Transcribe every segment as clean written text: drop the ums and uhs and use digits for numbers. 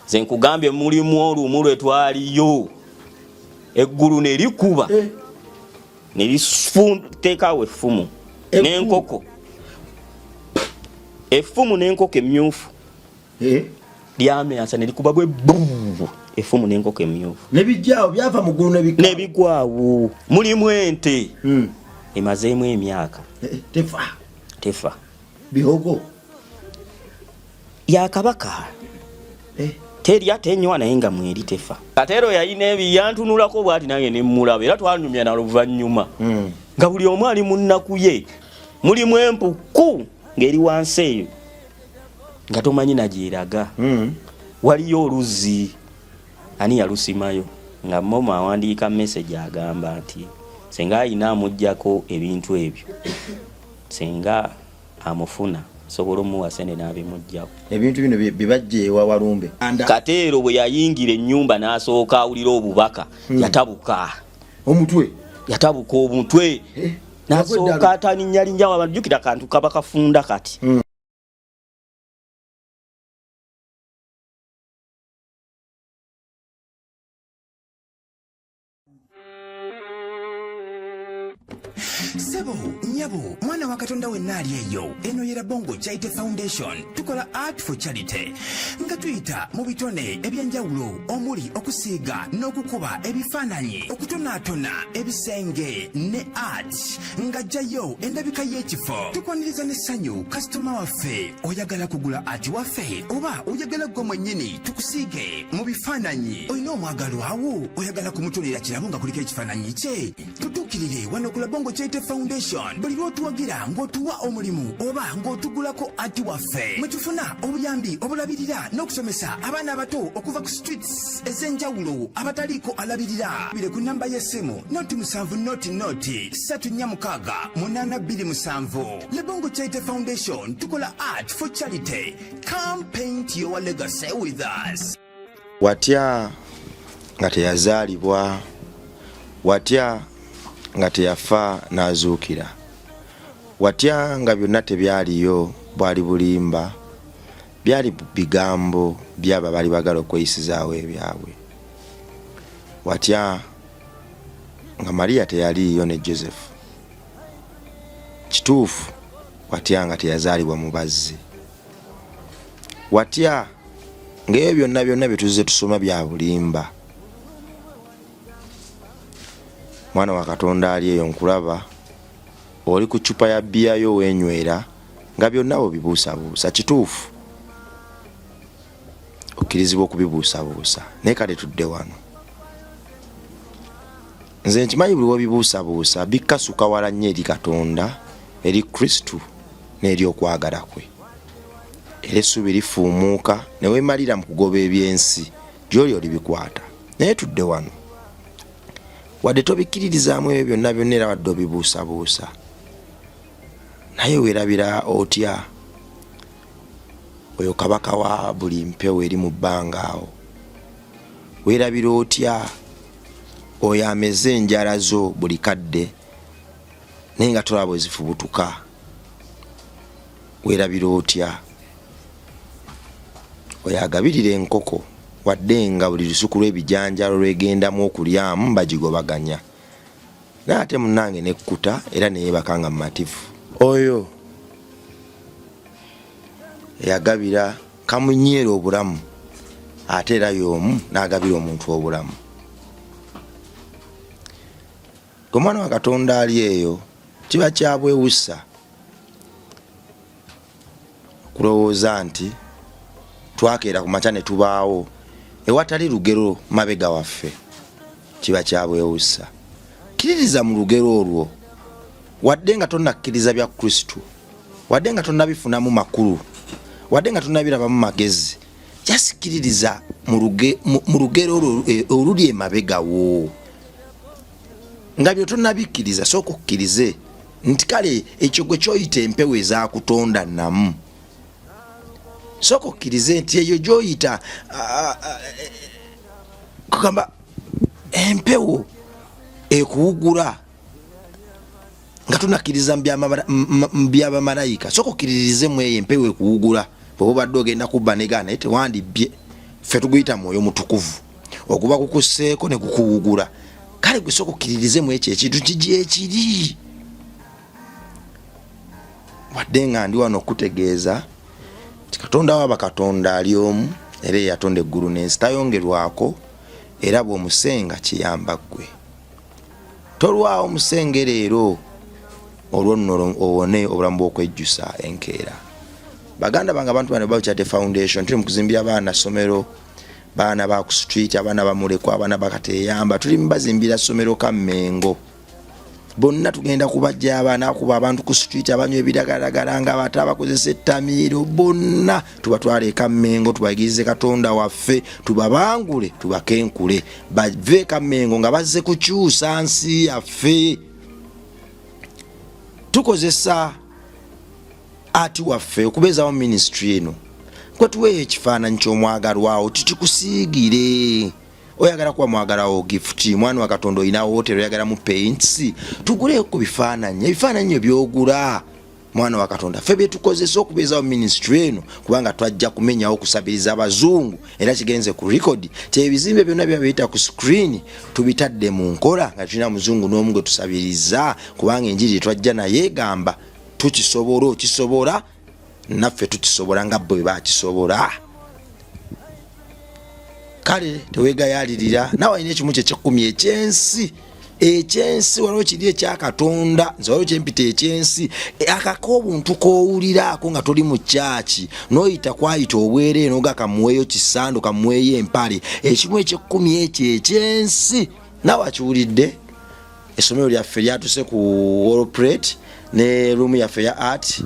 Nze nkugambye mulimu olumu lwe twaliyo eggulu ne likuba eh. Ne liteekawo effumu n'enkoko, effumu n'enkoko emyufu eh. Lyamyansa ne likuba bwe bu effumu n'enkoko emyufu. Nebijjaawo byava mu ggulu. Nebigwawo. Mulimu ente emazeemu emyaka eh, tefa. Tefa. Bihogo. Ya kabaka eh. Terya, tenywa, naye nga mweri tefa. Kateero yalina ebi yantunulako bwati, nange nemulaba, era twanyumya naluvannyuma nga buli omu ali mu nnaku ye. Mulimu empuku ng'eri wansi eyo nga tomanyi nagyeraga. Waliyo oluzzi, ani yalusimayo? Nga momo awandiika message agamba nti senga ayina amugjako ebintu ebyo, senga amufuna sobola omuwa sente n'abimuggyako. Ebintu bino bibajja ewa Walumbe. Kateero bwe yayingira ennyumba n'asooka awulira obubaka yatabuka. Omutwe. Yatabuka omutwe Eh, n'asooka ataninyalinnya. Wabajjukira kantu kaba kafunda kati. Sebo, nyabo, mwana wa Katonda wenna ali eyo, eno ye Rabongo Charity Foundation. Tukola art for charity nga tuyita mu bitone ebyenjawulo omuli okusiiga n'okukuba ebifaananyi, okutonaatona ebisenge ne art ng'ajjayo endabika y'ekifo. Tukwaniriza n'essanyu kasitoma waffe. Oyagala kugula art waffe oba oyagala ggwe mwennyini tukusiige mu bifaananyi? Olina omwagalwawo, oyagala kumutonera kirabo nga kuliko ekifaananyi kye? Tutuukirire wano ku Labongo Charity Foundation. Buli lw'otuwagira ng'otuwa omulimu oba ng'otugulako art waffe, mwe tufuna obuyambi obulabirira n'okusomesa abaana abato okuva ku streets ez'enjawulo abataliiko alabirira. Bire ku namba y'essimu 070 034 682 7. Lebongo Charity Foundation, tukola art for charity. Come paint your legacy with us. Watya nga teyazaalibwa? Watya nga teyafa n'azuukira? Watya nga byonna tebyaliyo, bwali bulimba, byali bigambo byabo abaali bagala okweyisizaawo ebyabwe? Watya nga Mariya teyaliiyo ne Joseph? Kituufu, watya nga teyazaalibwa mu bazzi? Watya ng'ebyo byonna byonna bye tuzze tusoma bya bulimba? Mwana wa Katonda ali eyo, nkulaba oli ku ccupa ya bbiya yo weenywera nga byonna obibuusabuusa. Kituufu, okkirizibwa okubibuusabuusa, naye kale tudde wano. Nze nkimanyi buli wobibuusabuusa bikasuka wala nnyo eri Katonda, eri Kristu n'eri okwagala kwe, era essuubi lifuumuuka ne weemalira mu kugoba eby'ensi gy'oli olibikwata. Naye tudde wano, wadde tobikkiririzaamu ebyo byonna byonna era wadde obibuusabuusa, naye weerabira otya oyo kabaka wa buli mpewo eri mu bbanga awo? Weerabira otya oyo ameze enjala zo buli kadde naye nga tolaba bwe zifubutuka? Weerabira otya oyo agabirira enkoko wadde nga buli lusuku lw'ebijanjalo lwegendamu okulyamu bagigobaganya, naye ate munnange nekkuta era neyeebaka nga mumativu? Oyo eyagabira kamunyeera obulamu ate era y'omu n'agabira omuntu obulamu. Gwe mwana wa Katonda ali eyo, kiba kyabwewusa okulowooza nti twakeera ku makya ne tubaawo ewatali lugero mabega waffe. Kiba kyabwewusa. Kkiririza mu lugero olwo wadde nga tonnakkiriza bya Kristo, wadde nga tonnabifunamu makulu, wadde nga tonnabirabamu magezi. Jasikiririza mu lugero olwo oluli emabega wo nga byo tonnabikkiriza. Sooka okkirize nti kale ekyo gwe kyoyita empewo ezakutonda namu. Sooka okkirize nti eyo gyoyita kugamba empewo ekuwugula nga tunakkiriza mu byabamalayika. Sooka okkiririze mu eyo empewo ekuwugula. Bw'oba obadde ogenda kubba negaana, naye tewandibbye. Ffe tuguyita mwoyo mutukuvu oguba gukusseeko ne gukuwugula. Kale gwe sooka okkiririze mu ekyo ekintu nti gyekiri. Wadde nga ndi wano okukutegeeza nti Katonda wa bakatonda ali omu era eyatonda eggulu n'ensi tayongerwako era bw'omusenga kiyamba ggwe. Tolwawo musenge leero olwo nno owone obulamu bw'okwejjusa enkeera. Baganda bange abantu bano Bauchate Foundation tuli mu kuzimbira baana ssomero, baana ba ku street, abaana bamulekwa, abaana bakateyamba, tuli mu bazimbira ssomero Kammengo. Bonna tugenda kubajja abaana akuba abantu ku street abanywa ebiragalalagala nga bata abakozesa ettamiiro bonna tubatwale e Kammengo tubayigirize Katonda waffe tubabangule tubakenkule bave e Kammengo nga bazze kukyusa nsi yaffe. Tukozesa ati waffe okubeezawo minisitule eno kwetuweeyo ekifaananyi ky'omwagalwawo tukikusiigire. Oyagala kuwa mwagalawo gift, mwana wa Katonda olina hotel oyagala mu paints, tuguleyo ku bifaananyi. Ebifaananyi ebyo byogula mwana wa Katonda ffe byetukozesa okubeezawo minisitule eno, kubanga twajja kumenyawo okusabiriza abazungu era kigenze ku record ti ebizimbe byonna biba biyita ku screen tubitadde mu nkola nga tulina muzungu n'omu gwe tusabiriza, kubanga enjiri twajja naye egamba tukisobola, okisobola naffe tukisobola nga bo bwe bakisobola. Kale tewegayalirira nawe alina ekimu kyekyekumi ekyensi ekyensi waliwo kiri ekya Katonda, nze waliwo kyempita ekyensi e, akaka obuntu kowuliraako nga toli mu kyaki noyita kwayita obwereere noga kamuweeyo kisando kamuweeyo empale ekimu ekyekumi ekyo ekyensi nawe akiwulidde. Essomero lyaffe lyatuse ku wall plate ne room yaffe ya art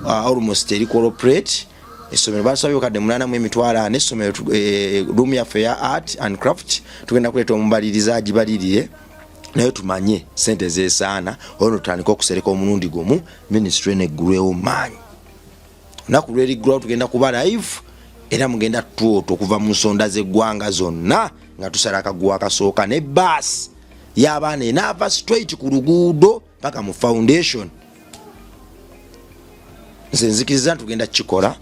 almost eri ku wall plate. Essomero basabye obukadde 840. Essomero room yaffe ya art and craft tugenda kuleeta omubaliriza agibalirire naye tumanye sente zesaana, olwo tutandike okusereka omulundi gumu ministry neggulwewo maanyi. Olunaku lweriggulwawo tugenda kuba live era mugenda tuota okuva mu nsonda z'eggwanga zonna nga tusala akaguwa akasooka ne baasi y'abaana enaava straight ku luguudo paka mu foundation. Nze nzikiriza nti tugenda kukikola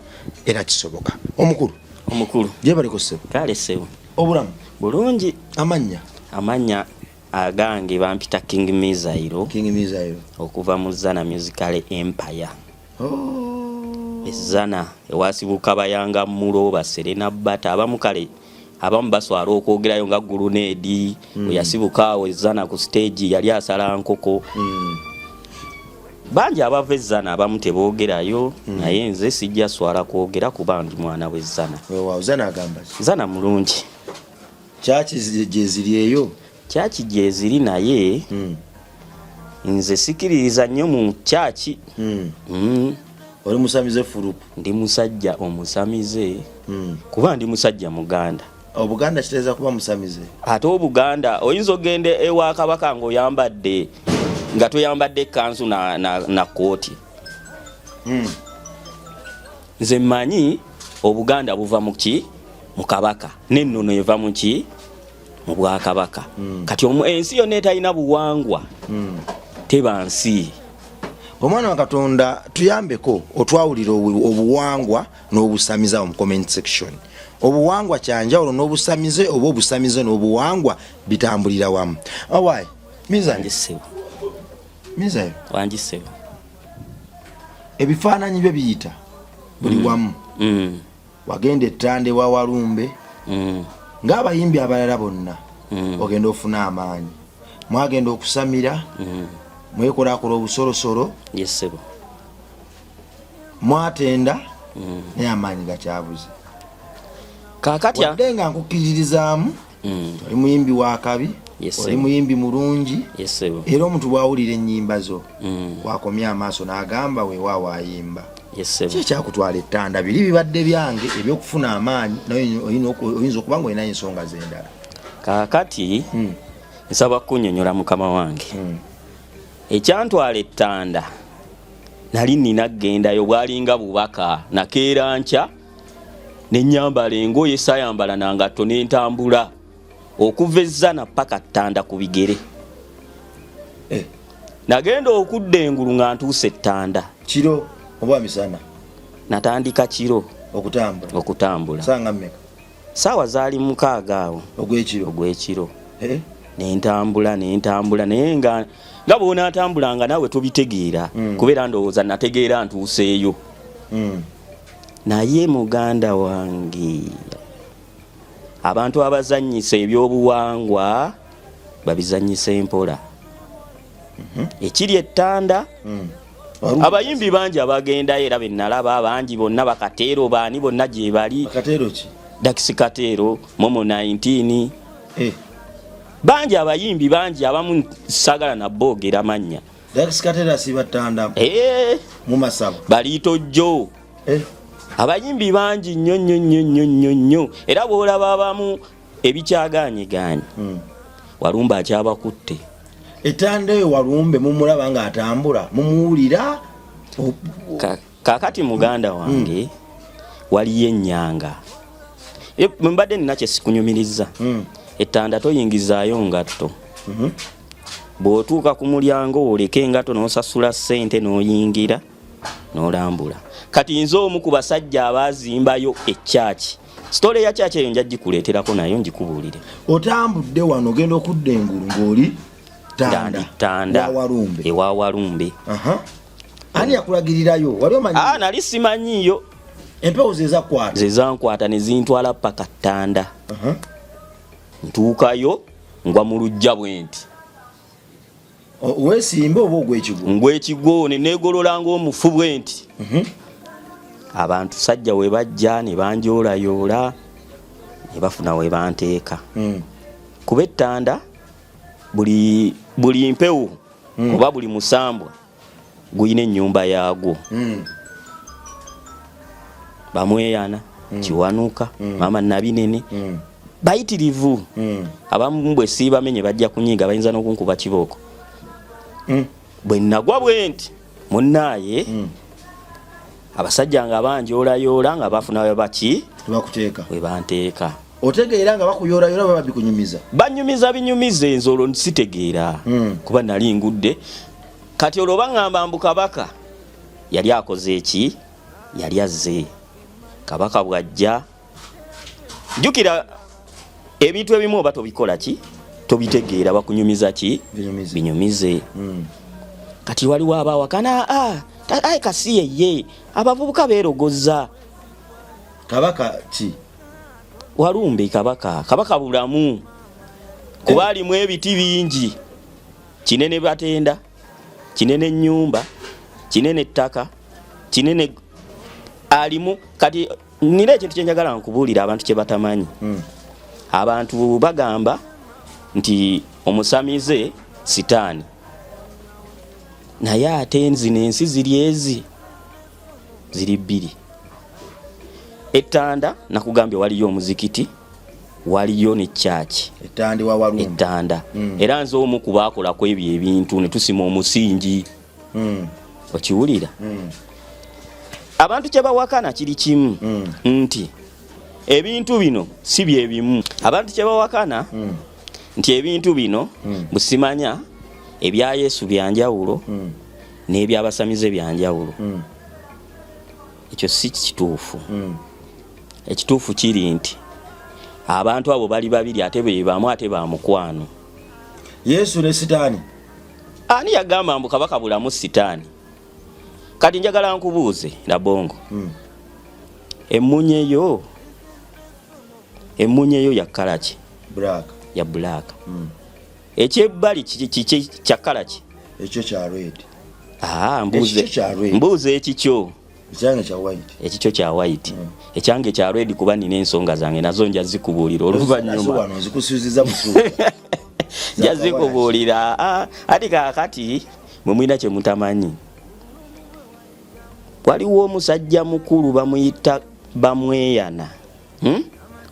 era kisoboka. Omukulu. Omukulu. Gyebaleko ssebo. Kale ssebo. Obulamu. Bulungi. Amannya. Amannya agange bampita King Missile. King Missile. Okuva mu Zana Musical Empire. Oh. Ezana ewasibuka Bayanga Mulo Baserena Bata abamu kale abamu baswala okwogerayo nga Guluneedi weyasibuka awo Ezana ku stage yali asala nkoko. Bangi abava Ezzana abamu teboogerayo naye nze sijja swala kwogera kuba ndi mwana w'Ezzana. Weewaawo, Zana agamba ki? Zana mulungi. Kyaki gyeziri eyo? Kyaki gyeziri naye nze sikiririza nnyo mu kyaki. Oli musamize fulupu? Ndi musajja omusamize kuba ndi musajja Muganda. Obuganda kitegeeza kuba musamize. Ate Obuganda oyinza okugenda ewa Kabaka ng'oyambadde nga toyambadde ekkanzu na kkooti. Nze mmanyi Obuganda buva mu ki? Mu Kabaka, n'ennono eva mu ki? Mu Bwakabaka. Kati ensi yonna etalina buwangwa teba nsi. Omwana wa Katonda tuyambeko otwawulira obuwangwa n'obusamize awo mu comment section. Obuwangwa kyanjawulo n'obusamize oba obusamize n'obuwangwa bitambulira wamu. Owai, Mizayo. Mizayo. Wangi ssebo. Ebifaananyi byo biyita buli wamu. Wagenda ettanda ewa Walumbe ng'abayimbi abalala bonna ogenda ofuna amaanyi. Mwagenda okusamira, mwekolakola obusolosolo. Yes ssebo. Mwatenda naye amaanyi gakyabuze. Kaakati wadde nga nkukkiririzaamu oli muyimbi wa kabi, oli muyimbi mulungi, era omuntu bw'awulira ennyimba zo wakomya amaaso n'agamba weewaawo ayimba. Ki ekyakutwala ettanda? Biri bibadde byange eby'okufuna amaanyi, naye oyinza okuba ng'olinayo ensonga z'endala. Kaakati nsaba kukunnyonnyola mukama wange. Ekyantwala ettanda nali nina kugendayo, bwalinga bubaka. Nakeera nkya ne nnyambala engoye saayambala na ngatto ne ntambula okuva Ezzana paka Ttanda ku bigere. Nagenda okudda engulu nga ntuuse Ttanda. Kiro oba misana? Natandika kiro okutambula. Okutambula. Sanga mmeka? Saawa zaali 6 awo. Ogwekiro. Ogwekiro. Nentambula nentambula, naye nga bw'onaatambulanga naawe tobitegeera, kubeera ndowooza nategeera ntuuseeyo. Naye muganda wange, abantu abazannyisa ebyobuwangwa babizannyisa empola. Ekiri ettanda, abayimbi bangi abagendayo era benalaba bangi bonna, bakateero baani bonna gye bali. Kateero ki? Dakisi Kateero, Momo 19. Bangi, abayimbi bangi, abamu sagala naboogera mannya. Dakisi Kateero asiiba ttanda? Mu masabo? Baliitojjo. Abayimbi bangi nnyo nnyo nnyo nnyo nnyo nnyo, era bw'olaba abamu ebikyaganyiganye, Walumbe akyabakutte. Ettanda eyo Walumbe mumulaba ng'atambula, mumuwulira? Kaakati muganda wange, waliyo ennyanga. Mbadde nina kyesikunyumiriza. Ettanda toyingizaayo ngatto. Bw'otuuka ku mulyango oleka engatto n'osasula ssente n'oyingira n'olambula. Kati nze omu ku basajja abaazimbayo ekyaki, story ya kyaki eyo nja gikuleeterako nayo ngikubuulire. Otambudde wano, ogenda okudda engulu ng'oli Nga ndi Tanda. Ttanda. Walumbe. Ewa Walumbe. Aha. Ani yakulagirirayo? Wali omanyi? Ah, nali simanyiiyo. Empewo zezakwata? Ze zankwata ne zintwala paka Ttanda. Ntuukayo, ngwa mu luggya bwe nti. Weesimbe oba ogwa ekigwo? Ngwa ekigwo ne neegolola ng'omufu bwe nti. Abantu sajja we bajja ne banjoolayoola ne bafuna we banteeka. Kuba ettanda buli mpewo oba buli musambwa gulina ennyumba yaagwo. Bamweyana, Kiwanuka, Maama Nabinene, bayitirivu. Abamu bwe siibamenye bajja kunyiiga, bayinza n'okunkuba kibooko. Bwe nagwa bwe nti, munnaaye, abasajja nga banjoolayoola nga bafuna we baki Tebakuteeka. We banteeka. Otegeera nga bakuyoolayoola baba bikunyumiza? Banyumiza binyumize, nze olwo sitegeera, kuba nali ngudde. Kati olwo baŋŋamba mbu kabaka yali akoze eki, yali azze. Kabaka bw'ajja, jjukira ebintu ebimu oba tobikola ki, tobitegeera, bakunyumiza ki? Binyumize. Binyumize. Kati waliwo abawakana, aye kasi yeye abavubuka beerogoza. Kabaka ki? Walumbe kabaka, kabaka bulamu, kuba alimu ebiti bingi, kinene batenda, kinene ennyumba, kinene ettaka, kinene alimu. Kati nina ekintu kyenjagala nkubuulira abantu kye batamanyi. Abantu bagamba nti omusamize sitaani, naye ate nzino ensi ziri ezi ziri bbiri. Ettanda nakugambye waliyo omuzikiti, waliyo ne kyaki. Ettanda wa Walumbe. Ettanda. Era nze omu ku baakolako ebyo ebintu ne tusima omusingi. Okiwulira? Abantu kye bawakana kiri kimu, nti ebintu bino si bye bimu. Abantu kye bawakana nti ebintu bino busimanya ebya Yesu byanjawulo n'ebyabasamize byanjawulo. Ekyo si kituufu. Ekituufu kiri nti abantu abo bali babiri, ate be bamu, ate ba mukwano. Yesu ne sitaani. Ani yagamba mbu kabaka bulamu sitaani? Kati njagala nkubuuze, Labongo. Emmunye yo ya color ki? Black. Ya black. Ekyebbali kya color ki? Ekyo kya red. Ah, mbuuze. Ekikyo kya red. Mbuuze ekikyo. Ekyange kya white. Ekikyo kya white. Ekyange kya red, kuba nina ensonga zange, nazo nja zikubuulira oluvannyuma. Wano nzikusuuziza busuuzi. Nja zikubuulira. Ah, ati kaakati mwe mulina kye mutamanyi. Waliwo omusajja mukulu bamuyita Bamweyana,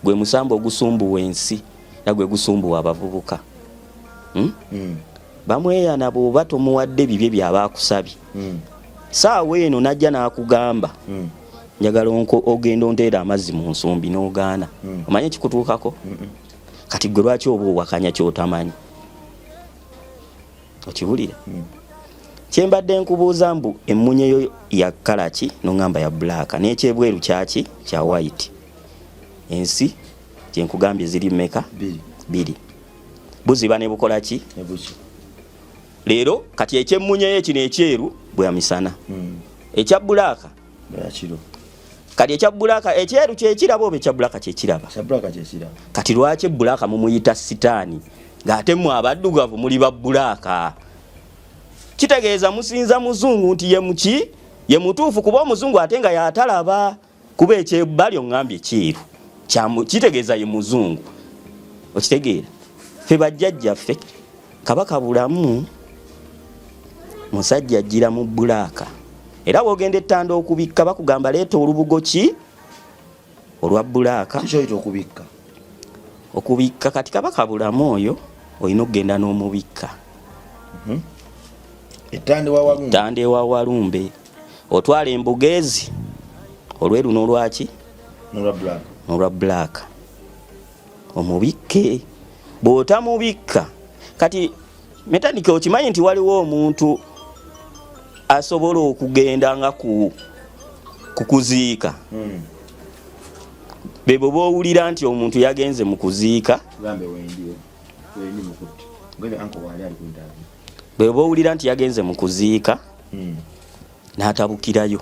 Gwe musambo ogusumbuwa ensi era gwe gusumbuwa abavubuka, Bamweyana bw'oba tomuwadde bibye byaba akusabye, saawa eno najja n'akugamba, "Njagala ogenda onteera amazzi mu nsumbi," n'ogaana. Omanye ekikutuukako? Kati gwe lwaki oba owakanya kyotamanyi? Okiwulira? Kyembadde nkubuuza mbu emmunye yo ya color ki, noŋŋamba ya black, n'ekyebweru kyaki? Kya white. Ensi Kyenkugambye ziri mmeka? Bbiri. Buziba ne bukola ki? Leero kati ekyemmunyeyo kino ekyeru bwa misana. Ekya bbulaaka kati ekya bbulaaka ekyeru kyekiraba oba ekya bbulaaka kyekiraba? Kati lwaki ebbulaaka mumuyita sitaani ng'ate mmwe abaddugavu muli ba bbulaaka? Kitegeeza musinza muzungu nti ye muki ye mutuufu, kuba omuzungu ate nga yatalaba, kuba ekyebbali oŋŋambye kyeru kitegeeza ye muzungu. Okitegeera? Ffe bajjajjaffe Kabaka Bulamu musajja ajjira mu bbulaaka, era bw'ogenda ettanda okubikka bakugamba leeta olubugo ki olwa bbulaaka. Kikyoyita okubikka? Okubikka kati Kabaka Bulamu oyo olina okugenda n'omubikka. Ettanda ewa Walumbe otwala embuga ezi olweru n'olwaki n'olwa bbulaaka omubikke. Bw'otamubikka kati metandika okimanyi nti waliwo omuntu asobola okugenda nga ku kukuziika. Bebo b'owulira nti omuntu yagenze mu kuziika, bebo b'owulira nti yagenze mu kuziika n'atabukirayo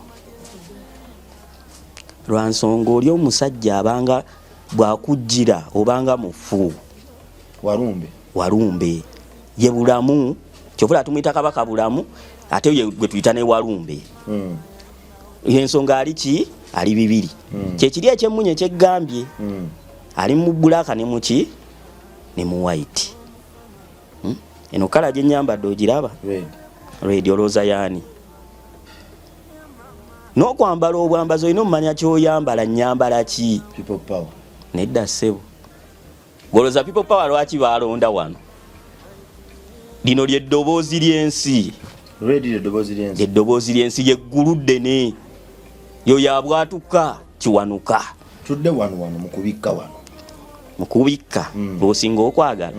lwa nsonga oli omusajja abanga bwakujjira obanga mufu. Walumbe. Walumbe ye Bulamu, kyovula tumuyita Kabaka Bulamu, ate ye gwe tuyita ne Walumbe. Yensonga ali ki? Ali bibiri. Kyekiri ekyemmunye kyeggambye. Ali mu bbulaaka ne muki ne mu white. Eno kala gye nyambadde ogiraba? Red. Red olowooza yaani? N'okwambala obwambazi olina omumanya kyoyambala, nyambala ki? People power. Nedda ssebo. Goloza people power lwaki balonda wano? Lino lyeddoboozi ly'ensi. Red lyeddoboozi ly'ensi. Eddoboozi ly'ensi lyeggulu ddene. Yo yabwatuka Kiwanuka. Tudde wano wano mu kubikka wano. Mu kubikka lw'osinga okwagala.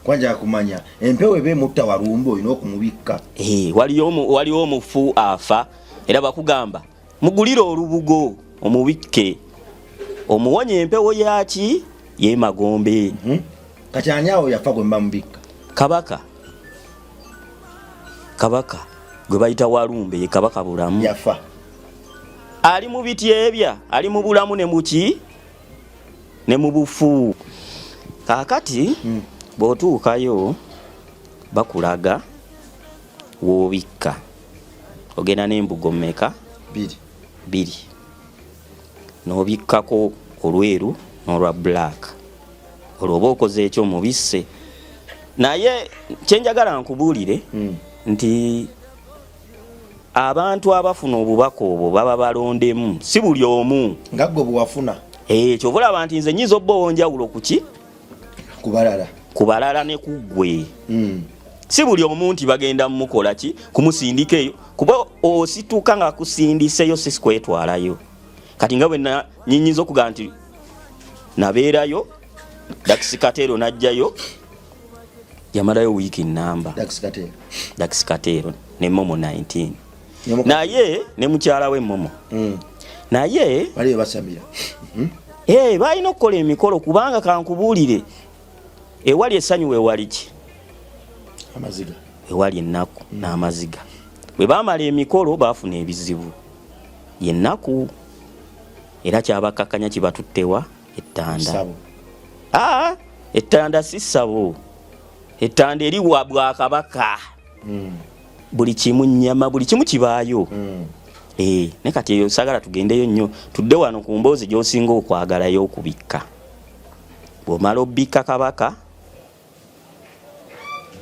Kwanja kumanya empewo eba emutta Walumbe olina okumubikka. Waliyo omufu afa era bakugamba mugulire olubugo omubikke omuwonye empewo yaki yemagombe. Kati ani awo yafa gwe mba mubikka? Kabaka. Kabaka gwe bayita Walumbe ye Kabaka Bulamu. Yafa. Ali mu bityebya, ali mu bulamu ne muki ne mu bufu. Kaakati bw'otuukayo bakulaga w'obikka. Ogenda n'embugo mmeka? Bbiri. Bbiri. N'obikkako olweru n'olwa black. Olwo oba okoze ekyo mubisse. Naye kye njagala nkubuulire nti abantu abafuna obubaka obwo baba balondemu, si buli omu. Nga ggwe bwe wafuna. Ky'ova olaba nti nze nnyinza obba ow'enjawulo ku ki? Ku balala. Ku balala ne ku ggwe. Si buli omu nti bagenda mukola ki? Kumusindika eyo. Kuba osituka nga akusindiseyo si kwetwalayo. Kati nga bwe nnyinza okugamba nti nabeerayo, Dax Kateero n'ajjayo, yamalayo wiiki nnamba. Dax Kateero. Dax Kateero ne Momo 19. Naye ne mukyala we Momo. Naye bali basamira. Balina okukola emikolo kubanga kankubuulire ewali essanyu wewali ki? Amaziga. Ewali ennaku n'amaziga. Bwe baamala emikolo baafuna ebizibu. Yennaku era kyabakkakkanya kibatuttewa ettanda. Ettanda si ssabo. Ettanda eri wa bwakabaka. Buli kimu nnyama, buli kimu kibaayo. Ne kati eyo saagala tugendeyo nnyo, tudde wano ku mboozi gy'osinga okwagalayo okubikka. Bw'omala obbikka kabaka,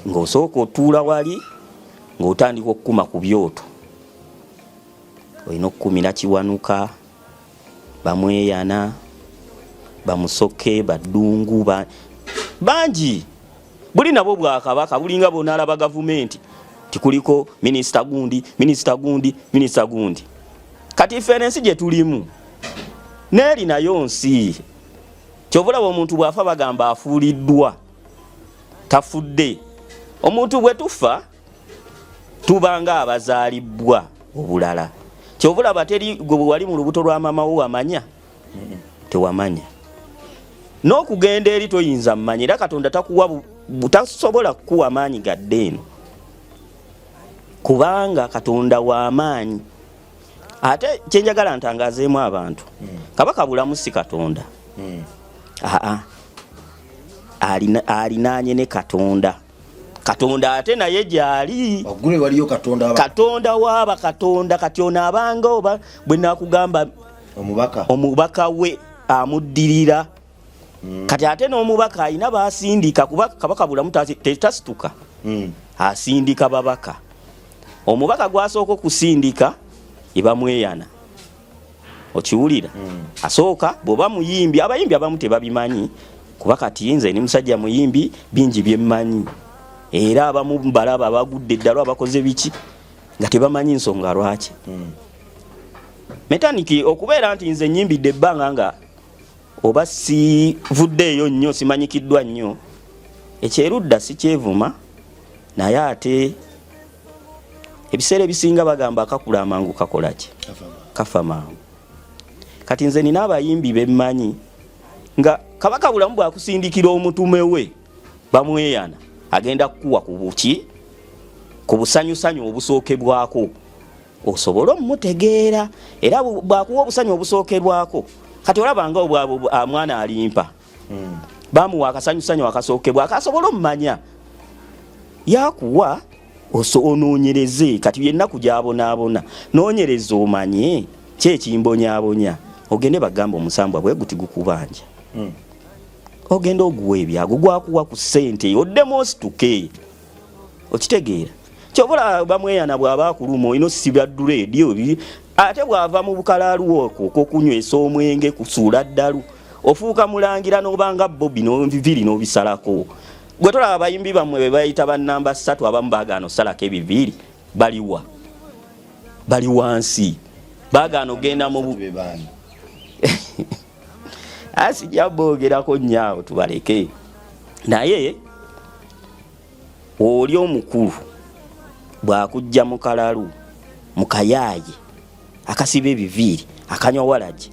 ng'osooka otuula wali, ng'otandika okukuma ku byoto. Olina okukumira Kiwanuka, Bamweyana, Bamusoke, Baddungu, bangi. Buli nabwo bwakabaka, bulinga bw'onaalaba gavumenti tikuliko minisita gundi, minisita gundi, minisita gundi. Kati ffe ensi gye tulimu n'eri nayo nsi. Ky'ova olaba omuntu bw'afa bagamba afuuliddwa, tafudde. Omuntu bwe tufa tubanga abazaalibbwa obulala. Ky'ova olaba teri gwe bwe wali mu lubuto lwa maama wo wamanya? Tewamanya. N'okugenda eri toyinza mmanya, era Katonda takuwa, tasobola kukuwa maanyi gadde eno, kubanga Katonda w'amaanyi. Ate kyenjagala ntangazeemu abantu, Kabaka Bulamu si Katonda. Aa, alinaanye ne Katonda. Katonda ate naye gyali. Waggulu waliyo Katonda. Katonda waaba Katonda. Kati ono abanga oba bwe nakugamba omubaka. Omubaka we amuddirira. Kati ate n'omubaka alina basindika, kuba Kabaka Bulamu tetasituka. Asindika babaka. Omubaka gwasooka okusindika ebamweyana, okiwulira? Asooka bw'oba muyimbi, abayimbi abamu tebabimanyi, kuba kati nze ni musajja muyimbi, bingi byemmanyi, era abamu balaba abagudde eddalu, abakoze biki nga tebamanyi nsonga lwaki. Metaniki okubeera nti nze nyimbidde ebbanga nga oba sivuddeeyo nnyo, simanyikiddwa nnyo, ekyerudda sikyevuma, naye ate ebiseera ebisinga bagamba akakula amangu kakola ki? Kafa mangu. Kati nze nina abayimbi bemmanyi nga Kabaka Bulamu bwakusindikira omutume we bamweyana, agenda kukuwa ku buki, ku busanyusanyu obusookebwako osobole omumutegeera. Era bwakuwa obusanyu obusookerwako, kati olaba nga mwana alimpa, bamuwa akasanyusanyu akasookebwako asobole omumanya, yakuwa onoonyereze. Kati byennaku gyabonaabona, noonyereza omanye ki ekimbonyaabonya, ogende bagamba omusambwa bwe guti gukubanja. Ogenda oguwa ebyago, gwakuwa ku ssente, oddemu osituke. Okitegeera? Kyobula bamweyana bw'aba akuluma olina osiba dread, ate bw'ava mu bukalaalu okwo okwokunywesa omwenge kusuula ddalu, ofuuka mulangira n'obanga Bobi n'enviiri n'obisalako. Gwe tolaba abayimbi bammwe be bayita bannamba ssatu, abamu baagaana osalako ebiviiri, baliwa? Bali wansi, baagaana ogenda mu Be baani? Asijja boogerako nnyo awo, tubaleke. Naye oli omukulu bw'akujja mu kalalu, mu kayaaye akasiba ebiviiri, akanywa walagi,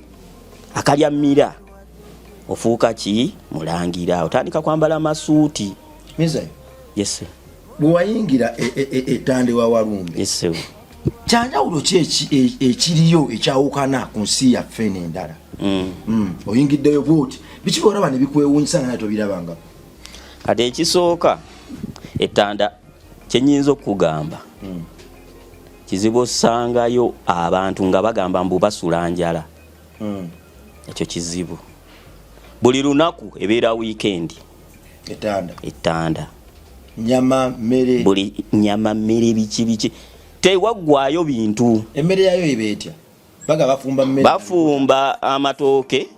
akalya mmira, ofuuka ki? Mulangira. Otandika kwambala masuuti. Mizayo. Yes. Bwe wayingira ettande wa Walumbe, yes. kyanjawulo ki ekiriyo ekyawukana ku nsi yaffe n'endala? Oyingiddeyo bwoti, biki byolaba ne bikwewuunyisa nga naye tobirabanga? Kati ekisooka, ettanda kyenyinza okukugamba, kizibu osangayo abantu nga bagamba mbu basula njala. Ekyo kizibu. Buli lunaku ebeera wiikendi. Etanda? Ettanda. Nyama, mmere? Buli nyama, mmere, biki biki, tewaggwayo bintu. Emmere yayo eba etya? Baga bafumba mmere? Bafumba amatooke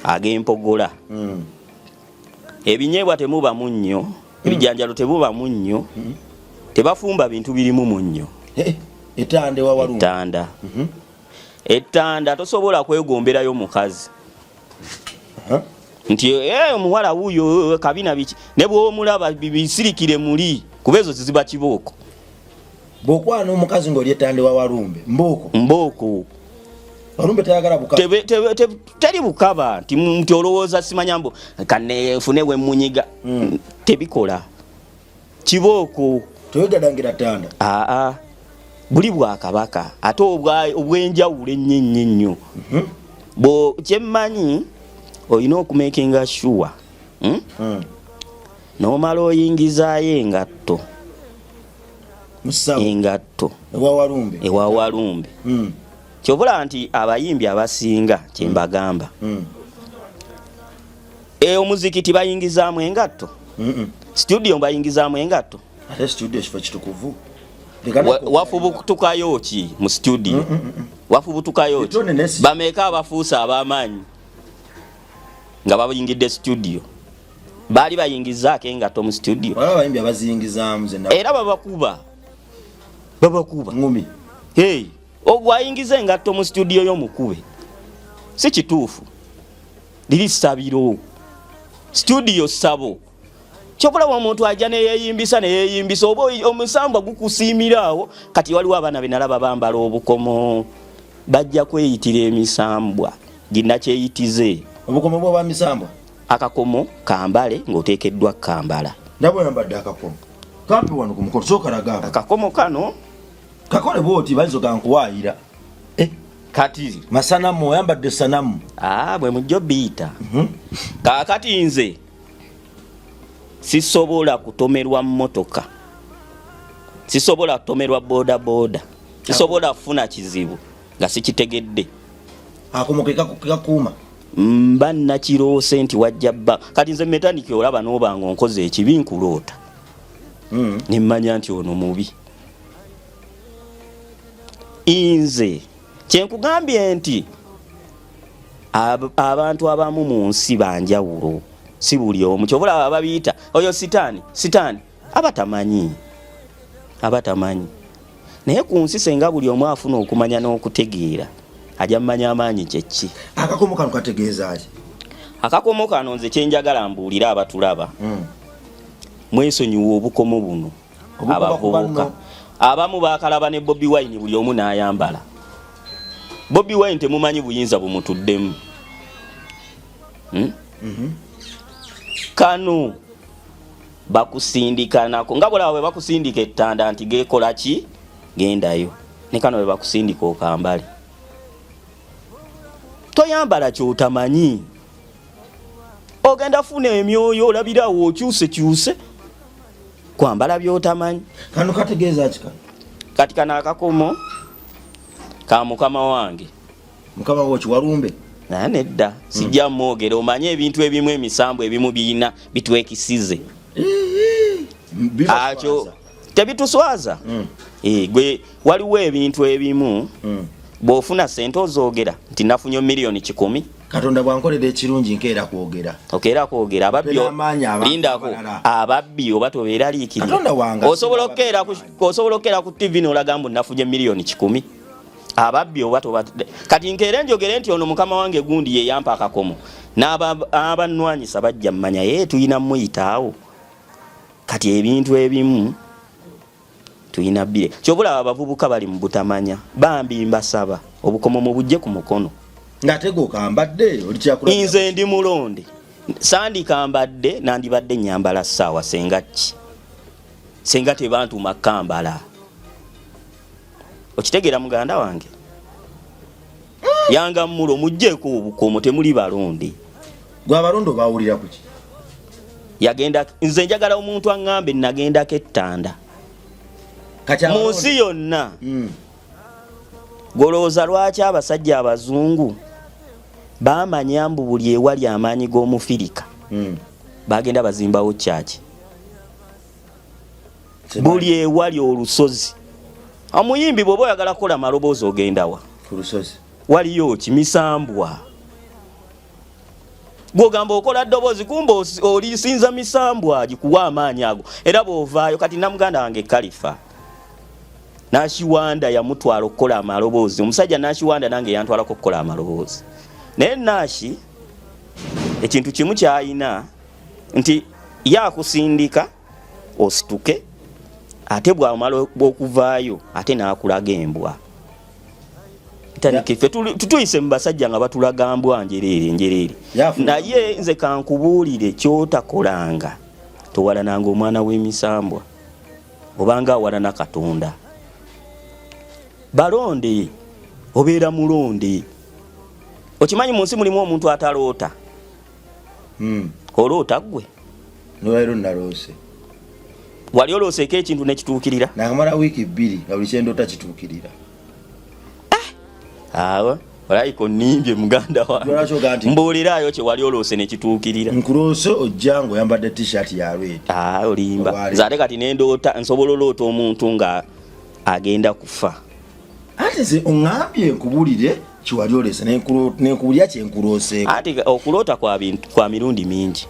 ag'empogola. Ebinyeebwa temuba munnyo, ebijanjalo tebuba munnyo, tebafumba bintu birimu munnyo. Eh, etanda ewa Walumbe? Ettanda. Ettanda tosobola kwegomberayo mukazi nti, "Eh, omuwala wuuyo, kabina biki," ne bwomulaba bisirikire muli, kuba ezo ziziba kibooko. Bw'okwana omukazi ng'oli etanda ewa Walumbe, mbooko? Mbooko. Walumbe tayagala buka? Teri bukaba nti olowooza simanya mbu kanefune wemunyiga. Tebikola, kibooko. Tewegadangira ttanda? Aa, buli bwakabaka ate obwenjawulo ennyo ennyo ennyo. Bo kyemmanyi, olina okumakinga sure, N'omala oyingizaayo engatto. Musawo? Engatto. Ewa Walumbe? Ewa Walumbe. Kyobula nti abayimbi abasinga kyembagamba, omuzikiti bayingizaamu engatto? Studio bayingizaamu engatto? Ate studio ekifo kitukuvu. Wafubutukayo ki mu studio? Wafubutukayo ki? Bitone Bameka abafuuse ab'amaanyi nga bayingidde studio? Baali bayingizaako engatto mu studio? Waliwo abayimbi abaziyingizaamu ze Era babakuba, babakuba. Ngumi. Hey, ogwo ayingiza engatto mu studio y'omukube, si kituufu. Liri ssabiro, studio ssabo. Kyokulaba omuntu ajja neyeyimbisa neyeyimbisa, oba omusambwa gukusiimira awo. Kati waliwo abaana benalaba bambala obukomo, bajja kweyitira emisambwa ginakyeyitize. Obukomo bwa misambwa? Akakomo kambale ng'oteekeddwa kambala. Ndaba oyambadde akakomo kampi wano ku mukono, sooka laga. Akakomo kano kakole bwoti, bayinza ogankuwaayira. Eh, kati masanamu, oyambadde sanamu. Ah, bwe mujjo biyita. Kaakati nze sisobola kutomerwa mmotoka, sisobola kutomerwa bodaboda, sisobola kufuna kizibu nga sikitegedde. Akomo kekakuuma. Mba nakiroose nti wajja bba. Kati nze metaniki olaba n'oba nga onkoze ekibi nkuloota, nemmanya nti ono mubi. Nze kyenkugambye nti abantu abamu mu nsi banjawulo, si buli omu. Kyobulaba babiyita oyo sitaani, sitaani aba tamanyi, aba tamanyi. Naye ku nsi senga buli omu afuna okumanya n'okutegeera, ajja mmanya amaanyi kyeki. Akakomo kano kategeeza ki? Akakomo kano nze kyenjagala mbuulire abatulaba, mwesonyiwa obukomo buno. Obukoba ku abavubuka banno. Abamu bakalaba ne Bobi Wine, buli omu n'ayambala Bobi Wine, temumanyi buyinza bumutuddemu. Kano bakusindikanako nga bulaba bwe bakusindika ettanda nti gekola ki, gendayo. Ne kano bwe bakusindika okambale, toyambala kyotamanyi, ogenda funa emyoyo olabirawo okyuse kyuse kwambala byotamanyi. Kano kategeeza ki kano? Kati kano akakomo ka mukama wange. Mukama wo kiwalumbe? Naye nedda, sijja mwogera. Omanye ebintu ebimu, emisambu ebimu birina bitwekisize. Akyo tebituswaza. Eh, gwe waliwo ebintu ebimu bw'ofuna sente ozoogera nti nafunye miliyoni 100. Katonda bwankolera ekirungi nkeera kwogera. Okeera kwogera ababbi. N'amaanyi abantu Lindako. abalala. Ababbi oba tobeeraliikirira. Katonda wange Osobola asinga okukeera ku ababbi. Osobola okukeera ku TV n'olaga mbu nafunye miliyoni 100, ababbi oba toba. Kati nkeere njogere nti ono mukama wange gundi ye yampa akakomo, n'abannwanyisa bajja mmanya ye tulina muyitaawo. Kati ebintu ebimu tulina bbire. Kyobulaba abavubuka bali mu butamanya. Bambi mbasaba obukomo mubujje ku mukono. Ng'ate gokambadde oli kyakulabirako. Nze ndi mulonde, sandikambadde, nandibadde nyambala ssaawa senga ki, senga tebantuma kambala. Okitegeera muganda wange? Yanga mulo mugjeeko obukomo, temuli balonde. Gwe abalonde obawulira kuki? Yagenda, nze njagala omuntu aŋŋambe nagendako ettanda Kati mu nsi yonna. Golowooza lwaki abasajja abazungu bamanya mbu buli ewali amaanyi g'omufirika bagenda bazimbawo kyaki? Buli ewali olusozi, omuyimbi bw'oba oyagala kukola maloboozi ogendawa? Ku lusozi. Waliyo ki? Misambwa. Gwogamba okola ddoboozi, kumba olisinza misambwa gikuwa amaanyi ago. Era bw'ovaayo kati, namuganda wange Kalifa Nashiwanda yamutwala okukola amaloboozi. Omusajja Nashiwanda nange yantwalako okukola amaloboozi, naye Nashi ekintu kimu kyayina nti yakusindika osituke, ate bwamala okuvaayo ate n'akulaga embwa. Tandike ffe tutuyise mu basajja nga batulaga mbwa njereere njereere. Naye nze kankubuulire, kyotakolanga, towalananga omwana w'emisambwa obanga awalana Katonda. Balonde obeera mulonde. Okimanyi mu nsi mulimu omuntu ataloota? Oloota ggwe? Nolwaliro naloose. Wali olooseeko ekintu nekituukirira? Nakamala wiiki 2 nga buli kyendoota kituukirira. Awo olayika onimbye muganda wange. Lwaki ogaa nti- Mbuuliraayo kye wali oloose nekituukirira. Nkuloose ojja ng'oyambadde T-shirt ya red. Ah, olimba. Olwaleero. Nze ate kati nendoota, nsobola oloota omuntu nga agenda kufa. Ate nze oŋŋambye nkubuulire kiwali oleese, nenkubulira kyenkulooseeko. Ate okuloota kwa bintu kwa mirundi mingi.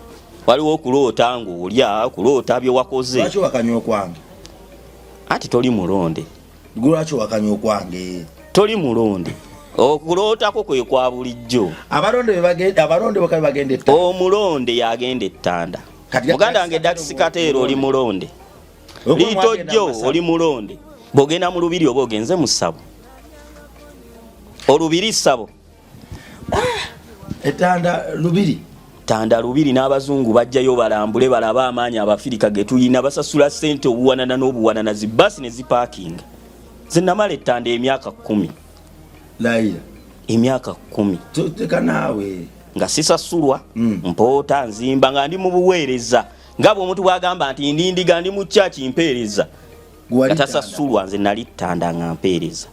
Waliwo okuloota ng'olya, okuloota bye wakoze. Lwaki owakanya okwange? Ati toli mulonde. Gwe lwaki owakanya okwange? Toli mulonde, okulootako kwe kwa bulijjo. Abalonde be bagenda, abalonde bokka be bagenda etta. Omulonde yagenda ettanda. Kati muganda wange Dax Kateero, oli mulonde. Liitojjo, oli mulonde. Bw'ogenda mu lubiri oba ogenze mu ssabo, olubiri ssabo. Ettanda lubiri. Tanda Lubiri n'abazungu bajjayo balambule balabe amaanyi Abafirika ge tulina. Basasula ssente obuwanana n'obuwanana, zibbaasi ne zipaakinga. Nze namala ettanda emyaka 10. Layira. Emyaka 10. Teka naawe. Nga sisasulwa. Mpoota, nzimba nga ndi mu buweereza, nga bwe omuntu bw'agamba nti ndi ndiga, ndi mu kyaki, mpeereza. Gwali nga tasasulwa. Nze nali ttanda nga mpeereza.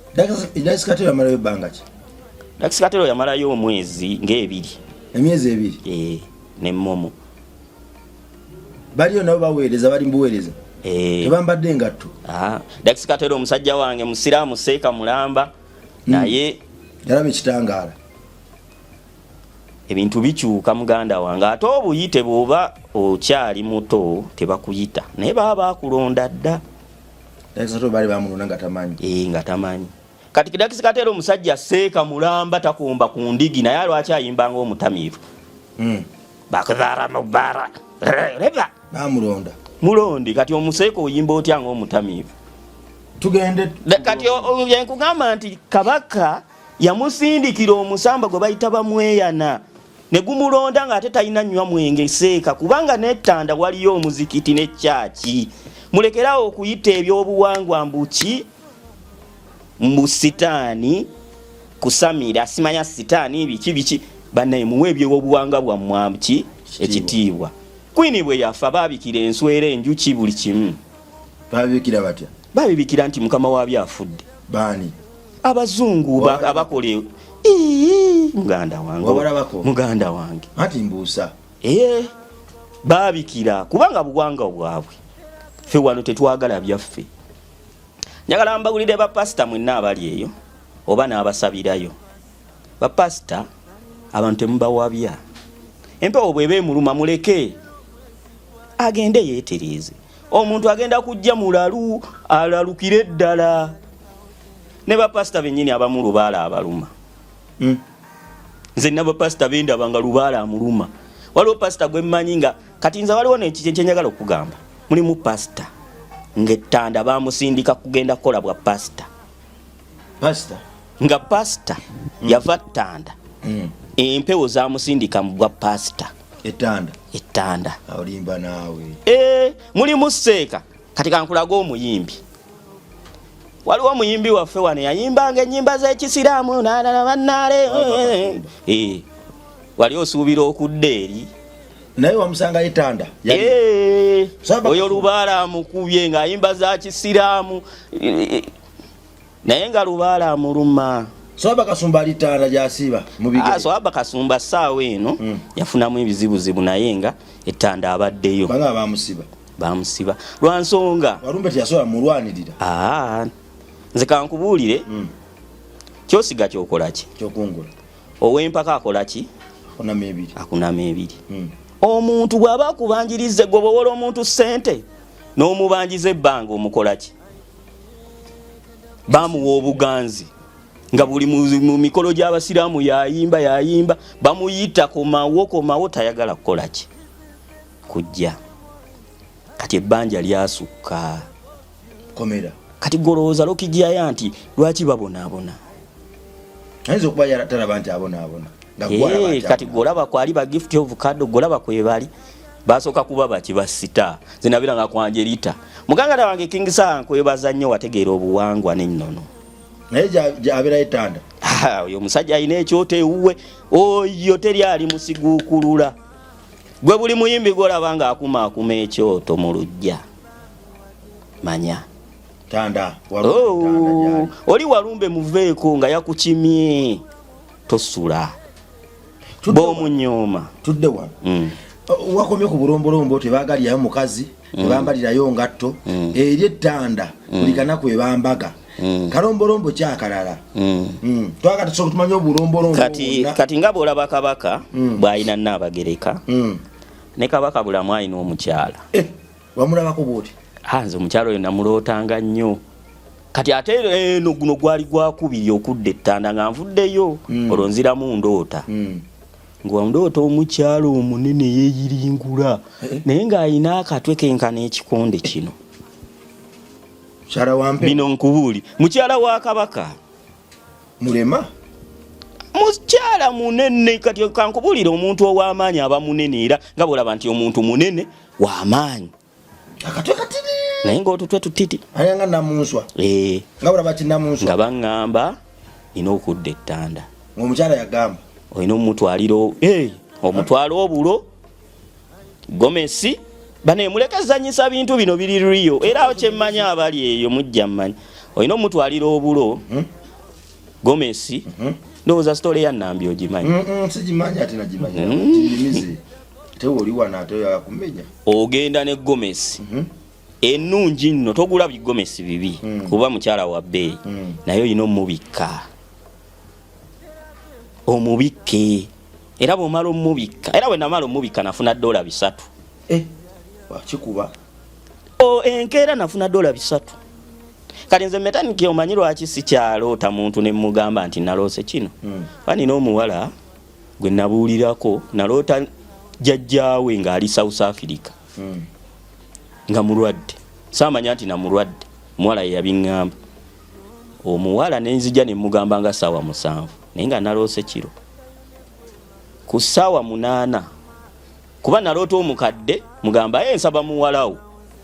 Daxx Kartel yamalayo ebbanga ki? Daxx Kartel yamalayo omwezi ng'ebiri. Emyezi 2? Eh, ne Momo. Baliyo nabo baweereza, bali mubuweereza? Eh. Tebambadde engatto? Ah, Daxx Kartel omusajja wange musiraamu, seeka mulamba, naye Yalaba ekitangaala. Ebintu bikyuka, muganda wange. Ate obuyite bw'oba okyali muto tebakuyita, naye baba bakulonda dda. Daxx Kartel baali bamulonda nga tamanyi. Eh, nga tamanyi. Kati Daxx Kartel omusajja seeka mulamba, takumba ku ndigi, naye lwaki ayimba ng'omutamiivu? Bakudhara mubara reba. Bamulonda. Mulondi. Kati omuseeka oyimba otya ng'omutamiivu? Tugende. Kati nkugamba nti Kabaka yamusindikira omusamba gwe bayita Bamweyana ne gumulonda ng'ate talina nywa mwenge seeka, kubanga nettanda waliyo omuzikiti ne kyaki. Mulekerawo okuyita ebyobuwangwa mbuki, mbu sitaani kusamira, simanya sitaani biki biki. Bannaye, muwe ebyobuwangwa bwammwe ki ekitiibwa. Queen bwe yafa baabikira enswera, enjuki, buli kimu. Babibikira batya? Babibikira nti mukama waabyo afudde. Baani? Abazungu abakola Ii, muganda wange. Wabalabako? Muganda wange. Anti mbuusa. Ee, babikira kubanga buwangwa bwabwe. Ffe wano tetwagala byaffe. Njagala mbawulire, bapasita mwenna abali eyo oba n'abasabirayo, bapasita, abantu temubawabya. Empewo bweba emuluma, muleke agende yeetereeze. Omuntu agenda kujja mulalu, alalukire ddala. Ne bapasita bennyini abamu lubaala abaluma. Nze nina bapasita bendaba nga lubaala amuluma. Waliwo pasita gwe mmanyi nga kati nze waliwo nekyenjagala okugamba. Mulimu pasita ng'ettanda bamusindika kugenda kukola bwa pasita. Pasita? Nga pasita yava ttanda. Empewo zamusindika mu bwa pasita. Ettanda? Ettanda. Olimba naawe. E, mulimu seeka. Kati kankulaga omuyimbi. Waliwo omuyimbi waffe wano yayimbanga ennyimba z'ekisiraamu nananabannaale. Eh, wali osuubira okudda eri? Naye wamusangayo ettanda? Eh, Saba oyo lubaala amukubye ng'ayimba za kisiraamu. Eh, naye nga lubaala amuluma. Swaba Kasumba ali ttanda gyasiiba mu bigere? Ah, Swaba Kasumba ssaawa eno yafunamu ebizibuzibu, naye nga ettanda abaddeyo. Banga bamusiba? Bamusiba lwa nsonga. Walumbe teyasobola mulwanirira? Aa, nze kankubuulire, kyosiga kyokola ki? Kyokungula. Ow'empaka akola ki? Akunama ebiri. Akunama ebiri. Omuntu bw'aba akubanjiriza, gwe bw'owola omuntu ssente n'omubanjiza ebbanga, omukola ki? Bamuwa obuganzi nga buli mu mikolo gy'abasiraamu yayimba, yayimba. Bamuyita, "Komawo, komawo," tayagala kukola ki? Kujja. Kati ebbanja lyasukka. Komera. Kati golowooza lokijjaya nti lwaki babonaabona? Ayinza okuba talaba nti abonaabona, nga gw'alaba nti Kati abonaabona. Golaba kwali ba Gift of Kado, golaba kwebali basooka kuba baki basita zinabira nga kwanjerita. Muganda wange King Saha, nkwebaza nnyo, wategeera obuwangwa n'ennono. Naye abeerayo ettanda? Ah, oyo omusajja alina ekyoto ewuwe. Oyo teri ali musiguukulula. Gwe buli muyimbi gwolaba nga akumaakuma ekyoto mu lujja, manya Tanda. Oh, Walumbe tanda gyali. Oli walumbe muveeko nga yakukimye, tosula b'omunyooma. Tudde wano. Wakomye ku bulombolombo, tebagalirayo mukazi, tebambalirayo ngatto. Eri ettanda buli kanaku ebambaga. Kalombolombo kyakalala. Twagala tusobola tumanye obulombolombo Kati bwonna. Kati nga bw'olaba Kabaka bw'alina Nnaabagereka, ne Kabaka Bulamu alina omukyala. Eh, wamulabako bwoti? Ah, nze omukyala oyo namulootanga nnyo. Kati ate eno guno gwali gwakubiri okudda ettanda nga nvuddeyo. Olwo nziramu ndoota. Nga ndoota omukyala omunene yeeyiringula, naye ng'alina akatwe kenkana ekikonde kino. Mukyala wampe. Bino nkubuuli, mukyala wa Kabaka. Mulema? Mukyala munene. Kati kankubulire, omuntu ow'amaanyi aba munene, era nga bwolaba nti omuntu munene w'amaanyi. Akatwe katini. Naye ngaotutwe tutiti. Ayanga namunswa. Eh. Nga bulaba kinamunswa. Nga baŋŋamba nina okudda ettanda. Omukyala yagamba. Olina omutwalira, omutwalo obulo, gomesi. Bane muleke zanyisa bintu bino biri riyo, era kyemmanyi abali eyo mujja mmanyi. Olina omutwalira obulo, gomesi. Ndowooza story ya Nambi ogimanyi. Sigimanyi ate nagimanyi. Kinyumize. Tewe oli wano ate yakumenya. Ogenda ne gomesi ennungi nno, togula bigomesi bibi, kuba mukyala wa bbeeyi. Naye olina omubikka, omubikke, era bwomala omubikka, era bwe namala omubikka nafuna $300. Eh, wakikuba. O enkeera nafuna $300. Kati nze metaniki, omanyi lwaki sikyaloota muntu ne mugamba nti naloose kino? Ba nina omuwala gwe nabuulirako, naloota jjajjaawe ng'ali South Africa nga mulwadde. Saamanya nti namulwadde, omuwala ye yabiŋŋamba. Omuwala nenzija ne mugamba nga 7:00, naye nga naloose kiro ku 8:00, kuba naloota omukadde mugamba, "Ye nsaba muwalawo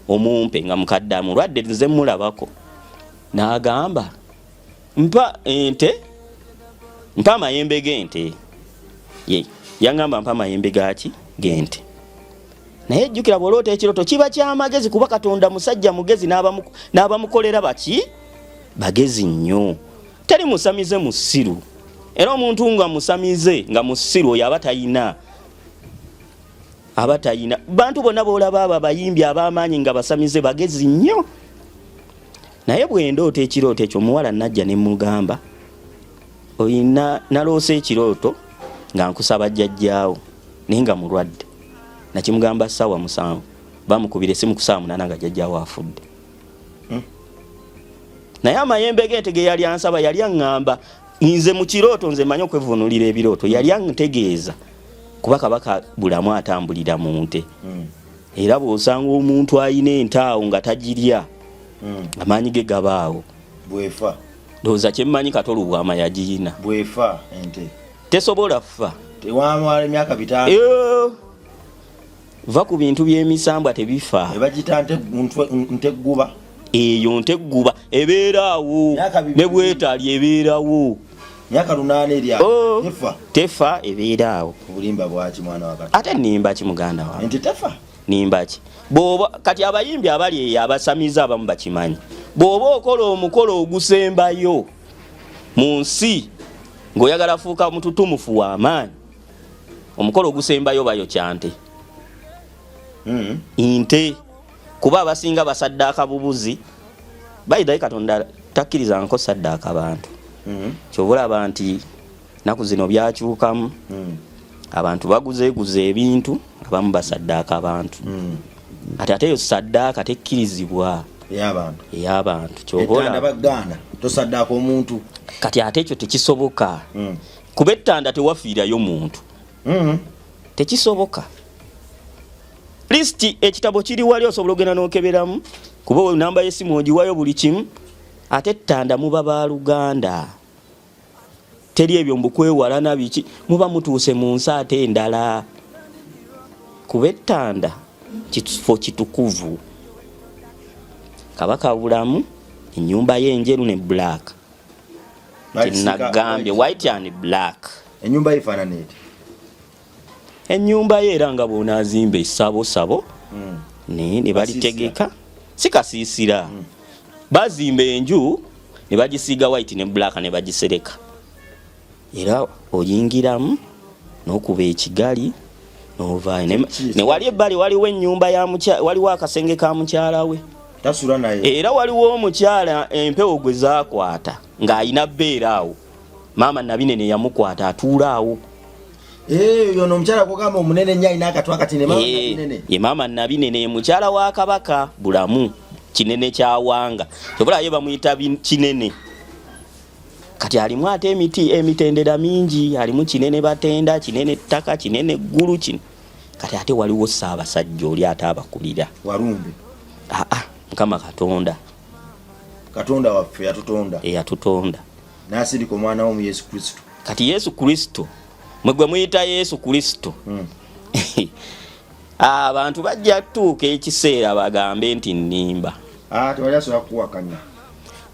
omumpe," nga mukadde amulwadde, nze mulabako. N'agamba, "Mpa ente, mpa amayembe g'ente." Ye yaŋŋamba, "Mpa amayembe gaki? G'ente." Naye jjukira, bw'oloota ekiroto kiba kyamagezi, kuba Katonda musajja mugezi, n'abamukolera baki? Bagezi nnyo. Teri musamize musiru, era omuntu nga musamize nga musiru, oyo aba tayina, aba tayina. Bantu bonna boolaba abo abayimbi ab'amaanyi nga basamize bagezi nnyo. Naye bwe ndoota ekirooto ekyo, omuwala najja ne mugamba, "Oyina naloose ekirooto nga nkusaba jjajjaawo, naye nga mulwadde." Nakimugamba 7:00, bamukubira esimu ku 8:00 nga jjajjaawo afudde. Naye amayembe g'ente ge yali ansaba, yali aŋŋamba nze mu kirooto, nze manyi okwevunulira ebirooto, yali antegeeza kuba Kabaka Bulamu atambulira mu nte. Era bw'osanga omuntu ayina ente awo nga tagirya, amaanyi ge gabaawo. Bwefa. Ndowooza kyemmanyi Katolubwama yagiyina. Bwefa ente. Tesobola ffa. Tewamala emyaka 500. Eh, va ku bintu by'emisambwa, tebifa. Ebagita ntegguba. Eyo ntegguba ebeera awo. Myaka 2. Ne bwetali ebeerawo. Myaka 8 erya. Oh. Tefa. Tefa, ebeera awo. Obulimba bwaki, mwana wa Katonda? Ate nimba ki, muganda wange? Ente tefa. Nimba ki? Bw'oba kati abayimbi abali eyo abasamize abamu bakimanyi, bw'oba okola omukolo ogusembayo mu nsi ng'oyagala fuuka mututumufu w'amaanyi, omukolo ogusembayo bayokya nte. Nte, kuba abasinga basaddaaka bubuzi. Bayidaye Katonda takkiriza nko saddaaka bantu. Kyova olaba nti naku zino byakyukamu, abantu baguzeeguza ebintu, abamu basaddaaka abantu. Ati ate eyo saddaaka tekkirizibwa. Ey'abantu. Ey'abantu, kyova Ettanda olaba. Baggaana tosaddaaka omuntu. Kati ate ekyo tekisoboka, kuba ettanda tewafiirayo muntu. Tekisoboka. Lisiti ekitabo kiri wali, osobola ogenda n'okeberamu, kuba namba y'essimu ogiwayo buli kimu. Ate ettanda muba baluganda, teri ebyo mbukwewalana biki, muba mutuuse mu nsi ate endala, kuba ettanda kifo kitukuvu. Kabaka Bulamu ennyumba ye enjeru ne black. Kyenagambye, white and black. Ennyumba ye efaanana eti? Ennyumba ye era nga bw'onaazimba essabo ne balitegeka, si kasiisira. Bazimba enju ne bagisiiga white ne black ne bagisereka, era oyingiramu n'okuba ekigali n'ovaayo. Ne wali ebbali waliwo ennyumba ya waliwo akasenge ka mukyala we. Tasula naye. Era waliwo omukyala empewo gwe zaakwata ng'ayina bbeera awo, maama Nabinene yamukwata, atuula awo. Eh, yono omukyala gwogamba omunene nnyo alina akatwa kati ne mama Nabinene. Ye maama Nabinene, ye mukyala wa Kabaka Bulamu, Kinene kyawanga, kyobula ye bamuyita Kinene. Kati alimu ate emiti emitendera mingi, alimu Kinene batenda, Kinene ettaka, Kinene eggulu kino. Kati ate waliwo Ssaabasajja oli ate abakulira. Walumbe. Aa, Mukama Katonda. Katonda waffe yatutonda. Eyatutonda. N'asindika omwana wo mu Yesu Kristo. Kati Yesu Kristo mwe gwe muyita Yesu Kristo, Abantu bajja tuuka ekiseera bagambe nti nnimba. Ah, tewali asobola kukuwakanya.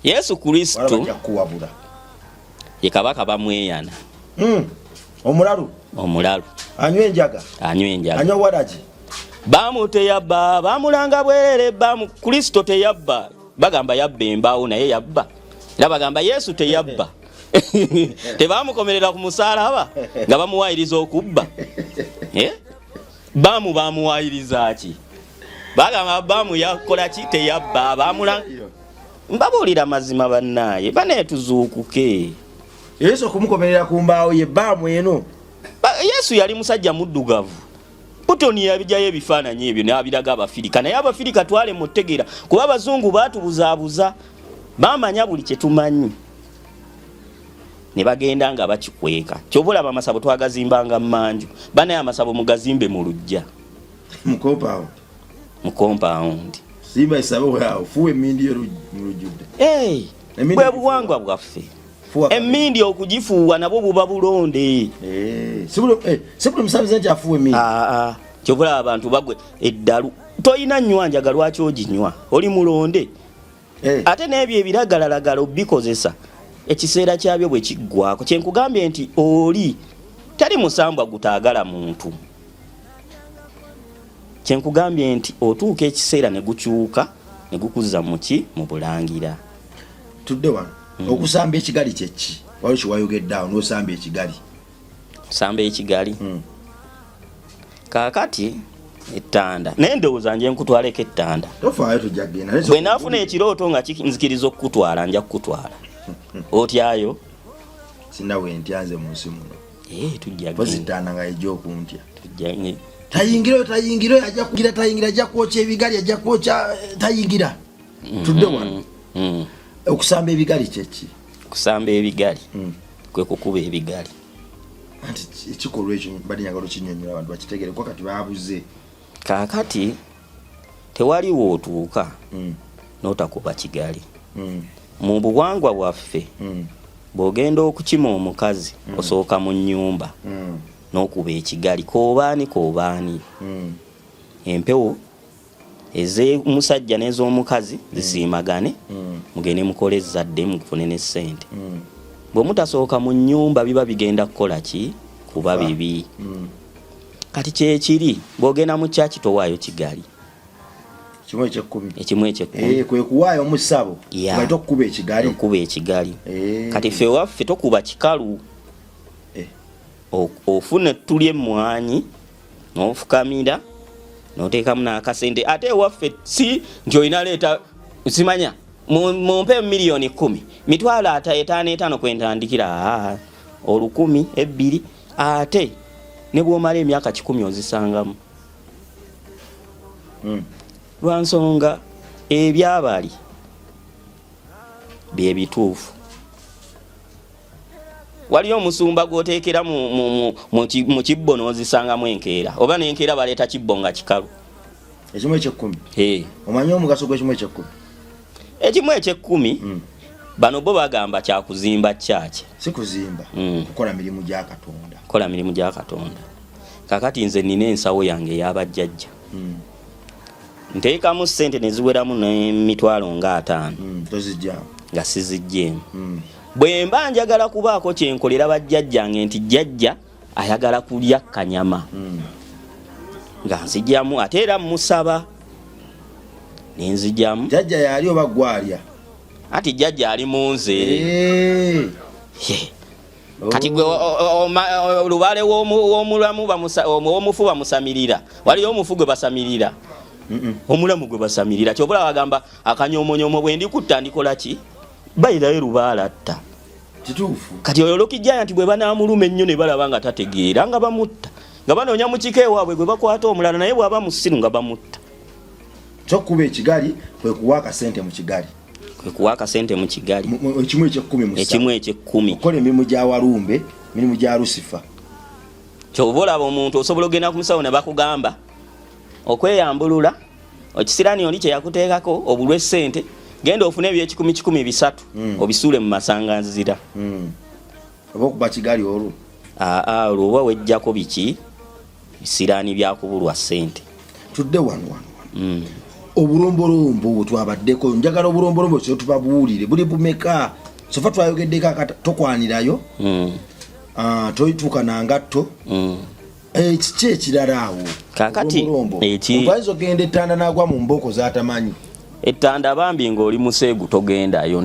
Yesu Kristo bajja kukuwabula. Ye kabaka bamweyana. Omulalu. Omulalu. Anywa enjaga. Anywa enjaga. Anywa waragi. Bamu teyabba, bamulanga bwerere, bamu Kristo teyabba. Bagamba yabba embaawo naye yabba. Era bagamba Yesu teyabba. Tebamukomerera ku musaalaba nga bamuwayiriza okubba. Bamu bamuwayiriza ki? Bagamba bamu yakola ki? Teyabba. Bamula mbabuulira mazima bannaaye, baneetuzuukuke. Yesu okumukomerera ku mbaawo ye baamu eno. Yesu yali musajja muddugavu. Putoni yabijayo ebifaananyi ebyo n'abiraga Abafirika, naye Abafirika twale mutegeera kuba abazungu baatubuzaabuza, baamanya buli kye tumanyi ne bagenda nga bakikweka. Ky'ova olaba amasabo twagazimbanga mmanju, banaye amasabo mugazimbe mu luggya. Mu compound. Mu compound. Simba isabo awo, fuwa emmindi yo mu lujjudde. Hey, bwe buwangwa bwaffe. Emmindi okugifuuwa nabwo buba bulonde. Si buli musabize nti afuuwa emmindi. Ky'ova olaba abantu bagwe eddalu. Toyina nnywa njaga, lwaki oginywa? Oli mulonde. Ate n'ebyo ebiragalalagala obikozesa ekiseera kyabyo bwe kiggwaako. Kye nkugambye nti oli tali musambwa gutaagala muntu. Kye nkugambye nti otuuka ekiseera ne gukyuka ne gukuzza mu ki? Mu bulangira. Tudde wano. Okusamba ekigali kye ki? Waliwo kye wayogedde awo n'osamba ekigali. Osamba ekigali? Kaakati ettanda. Naye ndowooza nje nkutwaleko ettanda. Tofaayo, tujja kugenda. Bwe naafuna ekirooto nga nzikiriza okukutwala, nja kukutwala. Otyayo? Sina we ntya nze mu nsi muno. Tujja Mpozi genda. ttanda nga ejja okuntya. Tujja nge. Tayingira, tayingira, ajja kugira, tayingira, ajja kwokya ebigali, ajja kwokya, tayingira. Tudde wano. Okusamba ebigali kye ki? Okusamba ebigali kwe kukuba ebigali. Anti ekikolwa ekyo mbadde njagala okinnyonnyola abantu bakitegere, kuba kati baabuze. Kaakati tewaliwo otuuka n'otakuba kigali. Mu buwangwa bwaffe, bw'ogenda okukima omukazi, osooka mu nnyumba n'okuba ekigali, koobaani koobaani. Empewo ez'omusajja n'ez'omukazi zisiimagane, mugende mukole ezzadde, mufune ne ssente. Bwe mutasooka mu nnyumba biba bigenda kukola ki? Kuba bibi. Kati kyekiri, bw'ogenda mu kyaki towaayo kigali. Kimu eky'ekkumi. Ekimu eky'ekkumi. Kwe kuwaayo mu ssabo. Nga tokuba ekigali. Okuba ekigali. Kati ffe waffe tokuba kikalu. Ofuna ettu ly'emmwanyi n'ofukamira n'oteekamu n'akasente. Ate ewaffe si nti olina leeta simanya mumpe miliyoni 10, mitwalo etaano etaano kwe ntandikira, olukumi, ebbiri, ate ne bw'omala emyaka 100 ozisangamu. Lwa nsonga ebyabali bye bituufu. Waliyo omusumba gw'oteekera mu kibbo n'ozisangamu enkeera, oba n'enkeera baleeta kibbo nga kikalu. Ekimu eky'ekkumi. Omanyi omugaso gw'ekimu eky'ekkumi? Ekimu eky'ekkumi, bano bo bagamba kya kuzimba church. Si kuzimba, kukola mirimu gya Katonda. Kukola mirimu gya Katonda. Kaakati nze nnina ensawo yange ey'abajjajja. Nteekamu ssente ne ziweramu n'emitwalo nga 50. Toziggyaamu. Nga siziggyeemu. Bwe mba njagala kubaako kye nkolera bajjajjange nti jjajja ayagala kulya kanyama. Nga nzigyamu, ate era mmusaba ne nzigyamu. Jjajja yali oba gw'alya? Anti jjajja ali mu nze. Kati gwe lubaale w'omulamu w'omufu bamusamirira. Waliyo omufu gwe basamirira. Omulamu gwe basamirira. Ky'oba olaba bagamba akanyomonyoomo bwe ndikutta ndikola ki? Bayirayo lubaale atta. Kituufu. Kati oyo Lucky Giant bwe banaamuluma ennyo ne balaba nga tategeera nga bamutta. Nga banoonya mu kika ewaabwe gwe bakwata omulala, naye bw'aba musiru nga bamutta. Ky'okuba ekigali kwe kuwa akasente mu kigali. Kwe kuwa akasente mu kigali. Ekimu eky'ekkumi mu ssatu. Ekimu eky'ekkumi. Okukola emirimu gya Walumbe, emirimu gya Lusifa. Ky'oba olaba omuntu osobola okugenda ku musawo ne bakugamba okweyambulula ekisiraani oli kye yakuteekako obulwe ssente, genda ofune eby'ekikumi kikumi bisatu, obisuule mu masanganzira. Oba okuba Kigali olwo? Aa, olwo oba wejjako biki, bisiraani byakubulwa ssente. Tudde wano wano wano. Obulombolombo bwe twabaddeko, njagala obulombolombo so tubabuulire buli bumeka. Sofa twayogeddeko akata tokwanirayo. Totuuka na ngatto. Kiki ekirala awo? Kaakati, Obulombolombo. Omuntu ayinza okugenda ettanda n'agwa mu mbooko z'atamanyi. Ettanda bambi ng'oli museegu togendayo.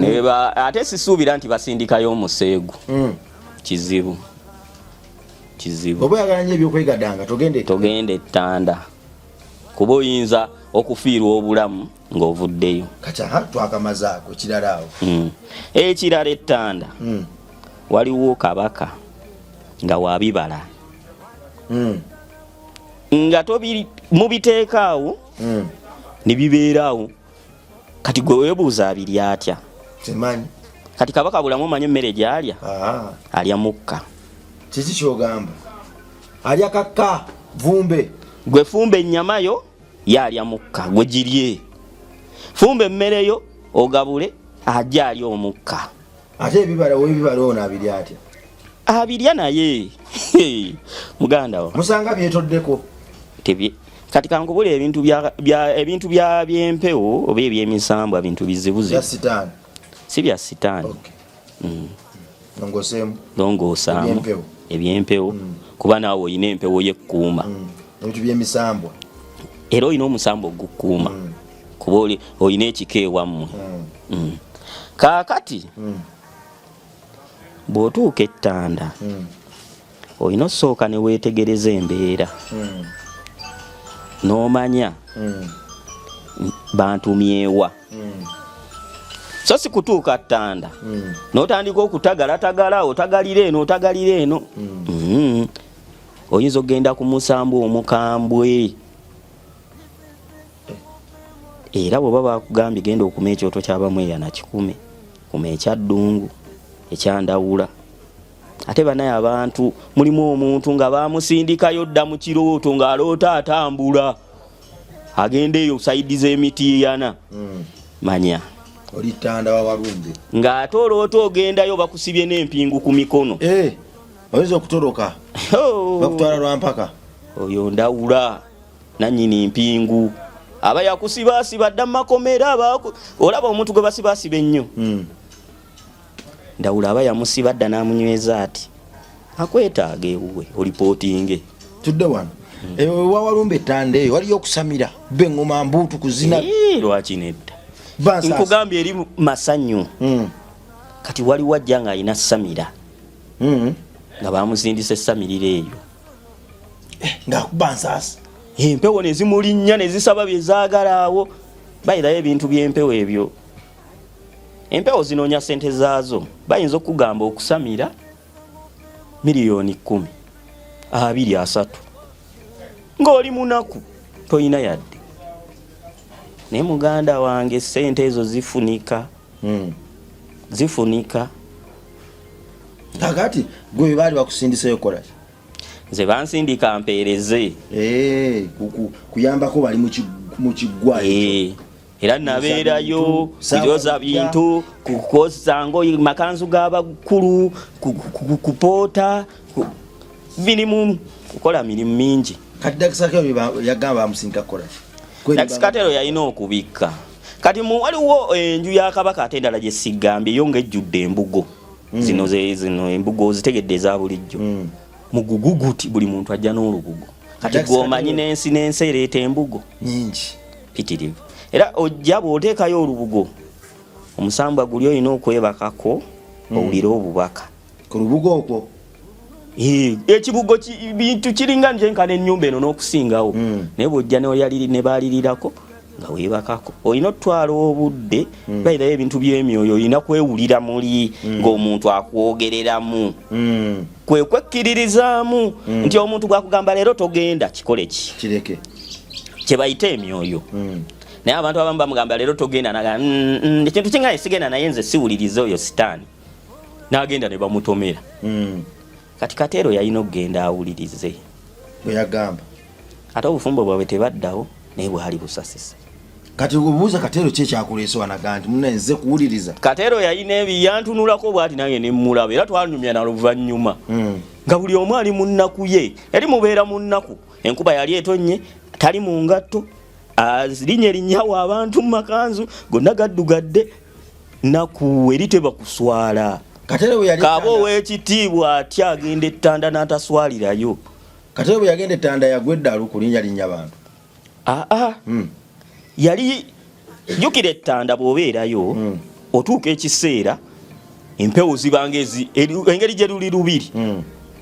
Ate sisuubira nti basindikayo omuseegu. Kizibu. Kizibu. Oba oyagala nnyo ebyokwegadanga, togenda ettanda. Togenda ettanda. Kuba oyinza okufiirwa obulamu ng'ovuddeyo. Kati aha, twakamazaako ekirala awo. Ekirala ettanda. Waliwo kabaka nga wabibala. Nga mubiteeka awo, ne bibeera awo. Kati gwe weebuuza abiri atya? Simanyi. Kati kabaka bulamu omanyi emmere gy'alya? Alya mukka. Kiki ky'ogamba? Alya kakka, vumbe. Gwe fumba ennyama yo, ye alya mukka, gwe girye. Fumba emmere yo, ogabule, ajja alya omukka. Ate ebibala, w'ebibala ono abirya atya? Abirya naye. Muganda wa. Musanga byetoddeko. Tebye. Kati kankubule ebintu bya, bya, ebintu bya by'empewo oba eby'emisambwa bintu bizibuzibu. Bya sitaani. Si bya sitaani. Okay. Nongoseemu. Nongoosaamu. Eby'empewo. Eby'empewo. Kuba naawe olina empewo y'ekkuuma. Ebintu by'emisambwa. Era olina omusambwa ogukkuuma. Kuba olina ekika ewammwe. Kaakati, bw'otuuka ettanda, olina osooka ne weetegereza embeera. N'omanya bantumyewa. So si kutuuka ttanda. N'otandika okutagalatagala, otagalira eno, otagalira eno. Oyinza okugenda ku musambwa omukambwe. Era bw'oba bakugambye genda okume ekyoto ky'Abamweya na kikume, kuma ekya Ddungu, ekya Ndawula. Ate banaye abantu mulimu omuntu nga bamusindikayo dda mu kirooto ng'aloota atambula agenda eyo sayidi z'emitiyana. Manya. Oli ttanda wa Walumbe. Ng'ate oloota ogendayo bakusibye n'empingu ku mikono. Oyinza okutoloka. Oh. Bakutwala lwa mpaka. Oyo Ndawula nannyini mpingu. Aba yakusibaasiba dda mu makomera, olaba omuntu gwe basibaasiba ennyo. Ndawula aba yamusiba dda n'amunyweza ati akwetaaga ewuwe olipootinge. Tudde wano. Ewa Walumbe ettanda eyo waliyo okusamira, bba eŋŋoma mbuutu kuzina. Lwaki nedda? Bansaasi. Nkugambye eri masanyu. Kati waliwo ajja ng'alina samira. Nga bamusindise essamiriro eyo. Ng'akuba nsaasi. Empewo ne zimulinnya ne zisaba bye zaagala awo. Bayirayo ebintu by'empewo ebyo. Empewo zinoonya ssente zaazo. Bayinza okugamba okusamira miliyoni 10, 2, 3. Ng'oli munaku toyina yadde. Naye muganda wange ssente ezo zifunika. Zifunika. Kakati gwe baali bakusindiseyo kukola ki? Nze bansindika mpeereze. Kuyambako bali mu kiggwa ekyo. Era nabeerayo, Sawa kuyoza bijja. bintu, kukozesa ngoye, makanzu g'abakulu, kupoota, mirimu, kukola mirimu mingi. Kati Daxx Kartel yagamba bamusindika kukola ki? Kweri Daxx Kartel yalina okubikka. Kati waliwo enju ya kabaka ate endala gye sigambye, yo ng'ejjudde embugo. Zino zino embugo ozitegedde eza bulijjo. Muguguguti buli muntu ajja n'olubugo. Kati Daxx gw'omanyi Kartel. n'ensi n'ensi ereeta embugo. Nnyingi. Mpitirivu. Era ojja bw'oteekayo olubugo, omusambwa guli olina okwebakako, owulire obubaka. Ku lubugo okwo? Ekibugo bintu kiringa nje nkana ennyumba eno n'okusingawo. Naye bw'ojja ne baalirirako nga weebakako. Olina okutwala obudde, bayirayo ebintu by'emyoyo, olina kwewulira muli ng'omuntu akwogereramu. Kwe kwekkiririzaamu nti omuntu bw'akugamba leero togenda, kikole ki? Kireke. Kye bayita emyoyo. Naye abantu abamu bamugamba leero togenda, n'agamba, ekintu kingaye sigenda naye nze siwuliriza oyo sitaani. N'agenda ne bamutomera. Kati Kateero yalina okugenda awulirize. Bwe yagamba. Ate obufumbo bwabwe tebaddawo, naye bwali busasise. Kati obuuza Kateero ki ekyakuleese wanaga nti muna nze kuwuliriza. Kateero yalina ebi yantunulako bwati nange nemmulaba era twanyumya na luvannyuma nga buli omu ali mu nnaku ye, eri mubeera mu nnaku. Enkuba yali etonnye, tali mu ngatto, linnya erinnyawo abantu mu makanzu gonna gaddugadde. Nnaku eri teba kuswala. Kateero bwe yali Kaaba ow'ekitiibwa atya agenda ettanda n'ataswalirayo. Kateero bwe yagenda ettanda yagwa eddalu kulinnya linnya bantu. Aa, yali jjukira ettanda bw'obeerayo otuuka ekiseera empewo zibanga engeri gye luli lubiri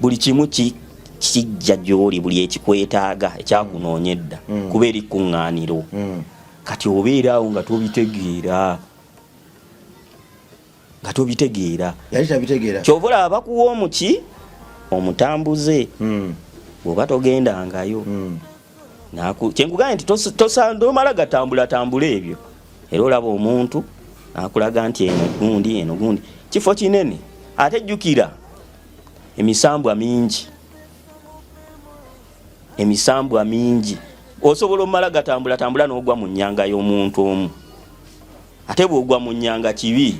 buli kimu kijja gy'oli, buli ekikwetaaga ekyakunoonya edda kuba eri kuŋŋaaniro. Kati obeera awo nga tobitegeera, nga tobitegeera. Yali tabitegeera. Kyova olaba bakuwa omuki omutambuze bw'oba togendangayo. Kyenkugambye nti tomala gatambula tambula ebyo, era olaba omuntu akulaga nti eno gundi, eno gundi, kifo kinene. Ate jjukira emisambwa mingi, emisambwa mingi, osobola omala gatambula tambula n'ogwa mu nnyanga y'omuntu omu. Ate bw'ogwa mu nnyanga kibi,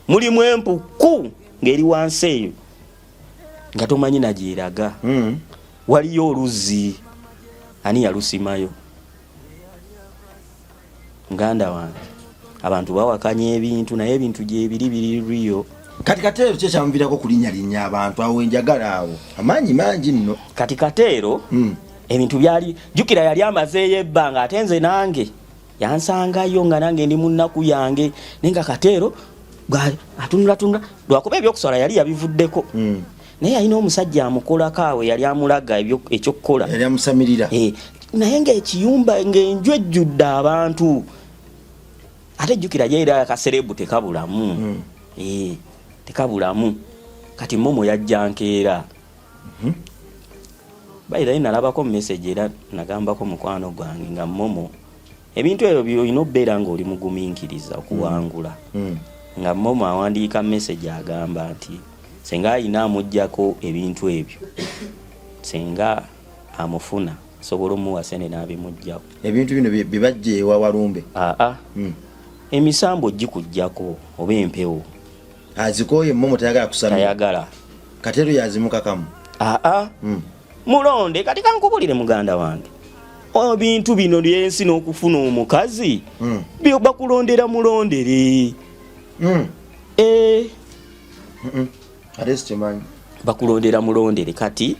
mulimu empuku ng'eri wansi eyo nga tomanyi nagyeraga. Waliyo oluzzi, ani yalusimayo? Muganda wange, abantu bawakanya ebintu, naye ebintu gyebiri biri riyo. Kati Kateero ki ekyamuviirako kulinnya linnya abantu awo? Enjagala awo amaanyi mangi nno. Kati Kateero ebintu byali, jjukira yali amazeeyo ebbanga, ate nze nange yansangayo nga nange ndi mu nnaku yange, naye nga Kateero atunulatunula lwakuba ebyokuswala yali yabivuddeko. Naye yalina omusajja amukolako awo yali amulaga ekyokukola. Yali amusamirira. Naye ng'ekiyumba ng'enju ejjudde abantu, ate jjukira ye era akaserebu tekabulamu. Tekabulamu. Kati Momo yajja nkeera. Bayirayo nalabako message era nagambako mukwano gwange nga Momo ebintu ebyo byolina okubeera ng'oli mugumiikiriza okuwangula. Nga Momo awandiika message agamba nti senga alina amuggyako ebintu ebyo, senga amufuna asobola omuwa sente n'abimuggyako. Ebintu bino bye bajja ewa Walumbe? Aa, emisambo gikuggyako oba empewo. Azikooye Momo, tayagala kusamira. Tayagala. Kateero yazimukakamu. Aa, mulonde. Kati kankubulire muganda wange, ebintu bino byensi n'okufuna omukazi bakulondera mulondere. Ate sikimanyi. Bakulondera mulondere. Kati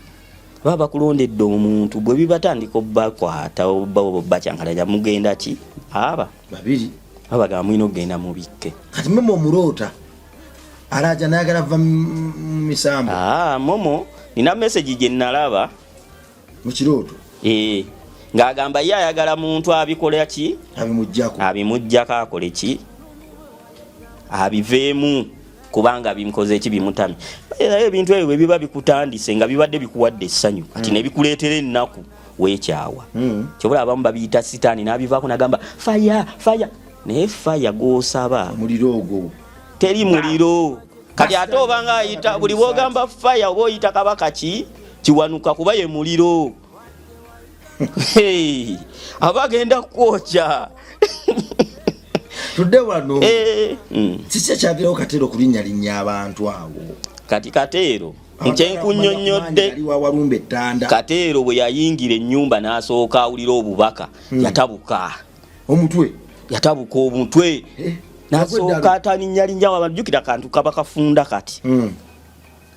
baba bakulondedde omuntu, bwe bibatandika obbakwata obakyankalanya, mugenda ki aba babiri babagamba mulina okugenda mubikke. Kati Momo omuloota alaja nayagala va mu misambo. Momo nina message gye nalaba mu kirooto. Ng'agamba ye ayagala muntu abikola ki, abimuggyako, abimuggyako akole ki, abiveemu kubanga bimukoze ki, bimutamye. Naye ebintu ebyo bwe biba bikutandise nga bibadde bikuwadde essanyu, kati ne bikuleetera ennaku, weekyawa. Kyobula abamu babiyita sitaani, n'abivaako n'agamba fire fire, naye fire gw'osaba omuliro ogwo teri muliro. Kati ate obanga ayita buli bwogamba fire oba oyita kabaka ki Kiwanuka, kuba ye muliro. Hey, aba agenda kwokya. Tudde wano. Kiki ekyavirawo Kateero okulinnyalinnya abantu awo? Kati Kateero nkyenkunyonnyodde, ali wa Walumbe ettanda. Kateero bwe yayingira ennyumba n'asooka awulira obubaka, yatabuka. Omutwe. Yatabuka omutwe. N'asooka atalinyalinnya abantu. Jjukira kantu kaba kafunda kati,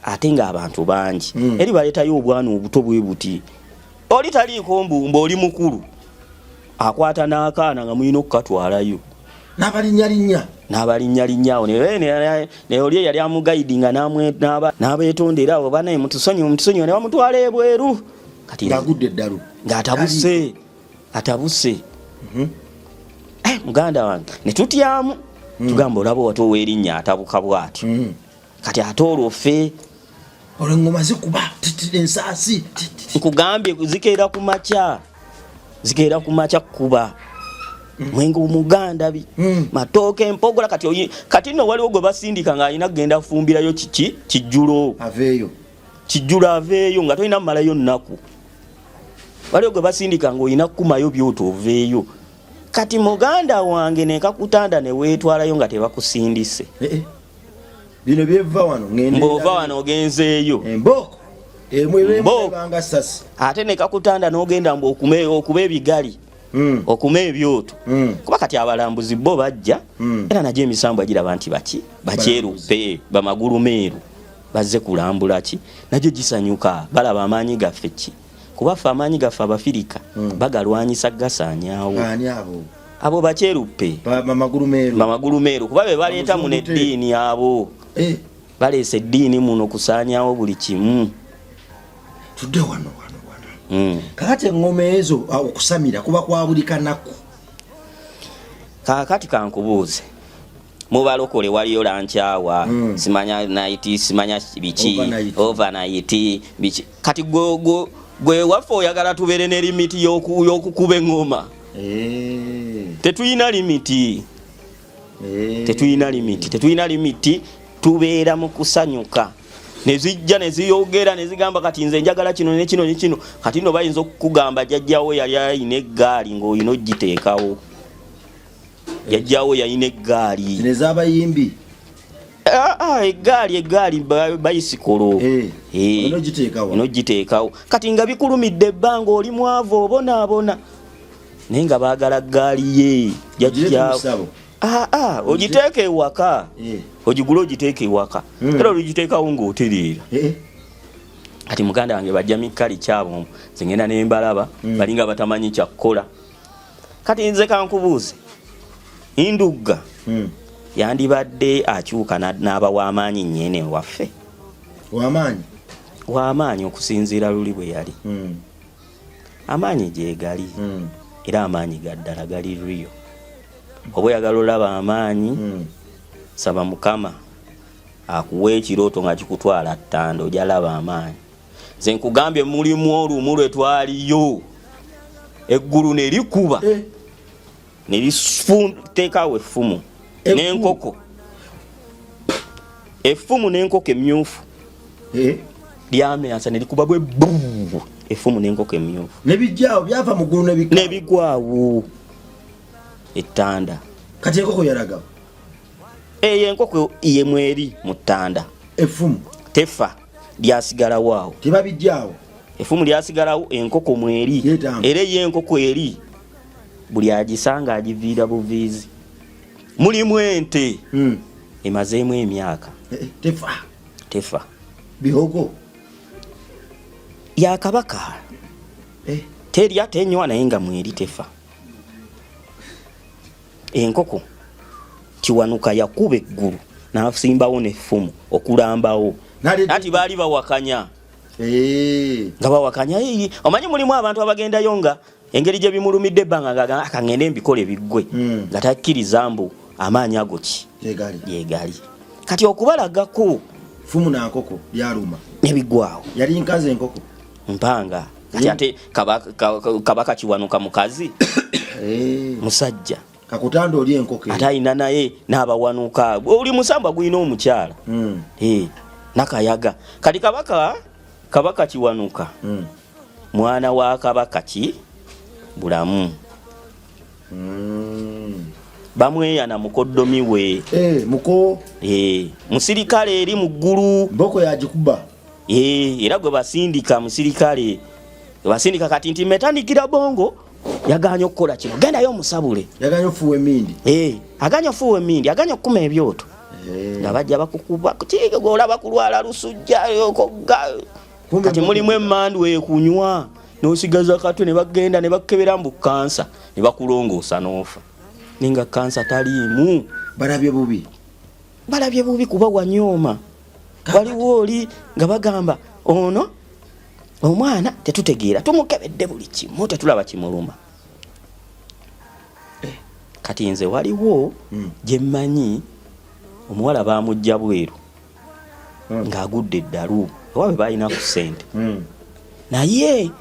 ate ng'abantu bangi, eri baleetayo obwana obuto bwe buti, oli taliiko mbu oli mukulu, akwata n'akaana nga mulina okukatwalayo. N'abalinyalinnya. N'abalinyalinnya awo ne oli eyali amugayidi nga n'abeetondera awo, banaye mutusonyiwe, mutusonyiwe, ne bamutwala ebweru. Kati ng'agudde eddalu. Ng'atabuse, atabuse. Muganda wange, ne tutyamu, tugamba olaba wate ow'erinnya atabuka bw'atyo. Kati ate olwo ffe olwo engoma zikuba ensaasi. Nkugambye zikeera ku makya, zikeera ku makya kuba mwenge omuganda bi matooke, empogola. Kati kati nno waliwo gwe basindika ng'alina kugenda fumbirayo kiki, kijjulo. Aveeyo. Kijjulo aveeyo nga tolina mumalayo nnaku. Waliwo gwe basindika ng'olina kukumayo byoto oveeyo. Kati muganda wange nekakutanda neweetwalayo nga tebakusindise. Eh, eh. Bino byeva wano ngende. Mbw'ova wano ogenzeeyo. Embooko. Emu Embooko. ebanga sasi. Ate nekakutanda n'ogenda mbu okume okuba ebigali. Okuma ebyoto. Kuba kati abalambuzi bo bajja era nagyo emisambwa giraba nti baki bakyerupe bamagulu meeru bazze kulambula ki nagyo gisanyuka balaba amaanyi gaffe ki kuba ffe amaanyi gaffe Abafirika bagalwanyisa gasaanyaawo. Ani abo? Abo bakyerupe. Bamagulu meeru. Bamagulu meeru kuba be baleeta muno Abazungu te. eddiini abo. Baleese eddiini muno kusaanyaawo buli kimu. Tudde wano wano wano. Kakati eŋŋoma ezo okusamira kuba kwa buli kanaku. Kaakati kankubuuze, mubalokole waliyo lankyawa, simanya night, simanya biki, Overnight. Overnight biki. Kati gwe waffe oyagala tubeere ne limit y'okukuba eŋŋoma? Tetulina limit. Tetulina limit, tetulina limit, tubeera mu kusanyuka. Ne zijja ne ziyogera ne zigamba kati nze njagala kino ne kino ne kino. Kati nno bayinza okukugamba jjajjawo yali alina eggaali ng'olina ogiteekawo. Jjajjawo yalina eggaali. Zino ez'abayimbi. Eggaali, bayisikolo. Olina ogiteekawo. Olina ogiteekawo. Kati nga bikulumidde ebbanga oli mwavu obonaabona. Naye nga baagala ggaali ye. Ogireke Jjajjawo. mu ssabo. Ogiteeke ewaka. Ogigule ogiteeke ewaka. Era olugiteekawo ng'otereera. Kati muganda wange bajja mikali kyabo nze ngenda ne mbalaba balinga batamanyi kyakukola. Kati nze kankubuuze, Ndugga yandibadde akyuka n'aba w'amaanyi nnyene waffe? W'amaanyi? W'amaanyi okusinziira luli bwe yali. Amaanyi gyegali. Era amaanyi ga ddala gali real. Oba oyagala olaba amaanyi, saba Mukama akuwa ekirooto nga kikutwala ttanda, ojja laba amaanyi. Nze nkugambye mulimu olumu lwe twaliyo eggulu ne likuba ne liteekawo effumu n'enkoko, effumu n'enkoko emyufu lyamyansa ne likuba bwe bbu, effumu n'enkoko emyufu ne bijjaawo, byava mu ggulu ne bikka. Ne bigwawo ettanda. Kati enkoko yalaga? Eyo enkoko ye mweri mu ttanda. Effumu tefa, lyasigalawo awo. Tebabijjaawo. Effumu lyasigalawo, enkoko mweri. Yeetanga. Era eyo enkoko eri buli agisanga agiviira buviizi. Mulimu ente emazeemu emyaka. Tefa. Tefa. Bihogo. Ya kabaka. Terya tenywa naye nga mweri tefa. Enkoko Kiwanuka yakuba eggulu n'asimbawo n'effumu okulambawo. Anti baali bawakanya. Nga bawakanya. Omanyi mulimu abantu abagendayo nga engeri gye bimulumidde ebbanga nga akangende mbikole biggwe. Nga takkiriza mbu amaanyi ago ki? Yegali. Yegali. Kati okubalagako Ffumu na nkoko byaluma. Ne biggwawo. Yali nkazi enkoko. Mpanga. Kati ate Kabaka Kiwanuka mukazi. Musajja. Kakutanda oli enkoko. Ate alina naye n'abawanuka. Oli musamba gulina omukyala. Nakayaga. Kati Kabaka Kiwanuka. Mwana wa Kabaka ki? Bulamu. Bamweyana mukoddomi we. Muko. Musirikale eri mu ggulu. Mboko yagikuba. Era gwe basindika musirikale. Basindika kati nti metandikira bongo yaganye okukola kino. Gendayo omusabule. Yaganye okufuuwa emmindi. Aganye okufuuwa emmindi, aganye okukuma ebyoto. Nga bajja bakukuba. Kiige gwe olaba kulwala lusujja, okogga. Kumbe Kati mulimu emmandu ekunywa n'osigaza katwe ne bagenda ne bakukebera mbu kansa ne bakulongoosa n'ofa. Naye nga kansa taliimu. Balabye bubi. Balabye bubi kuba wanyooma. Waliwo oli nga bagamba ono omwana tetutegeera, tumukebedde buli kimu tetulaba kimuluma. Kati nze waliwo gye mmanyi omuwala baamujja bweru ng'agudde eddalu oba bwe balina ku ssente. Naye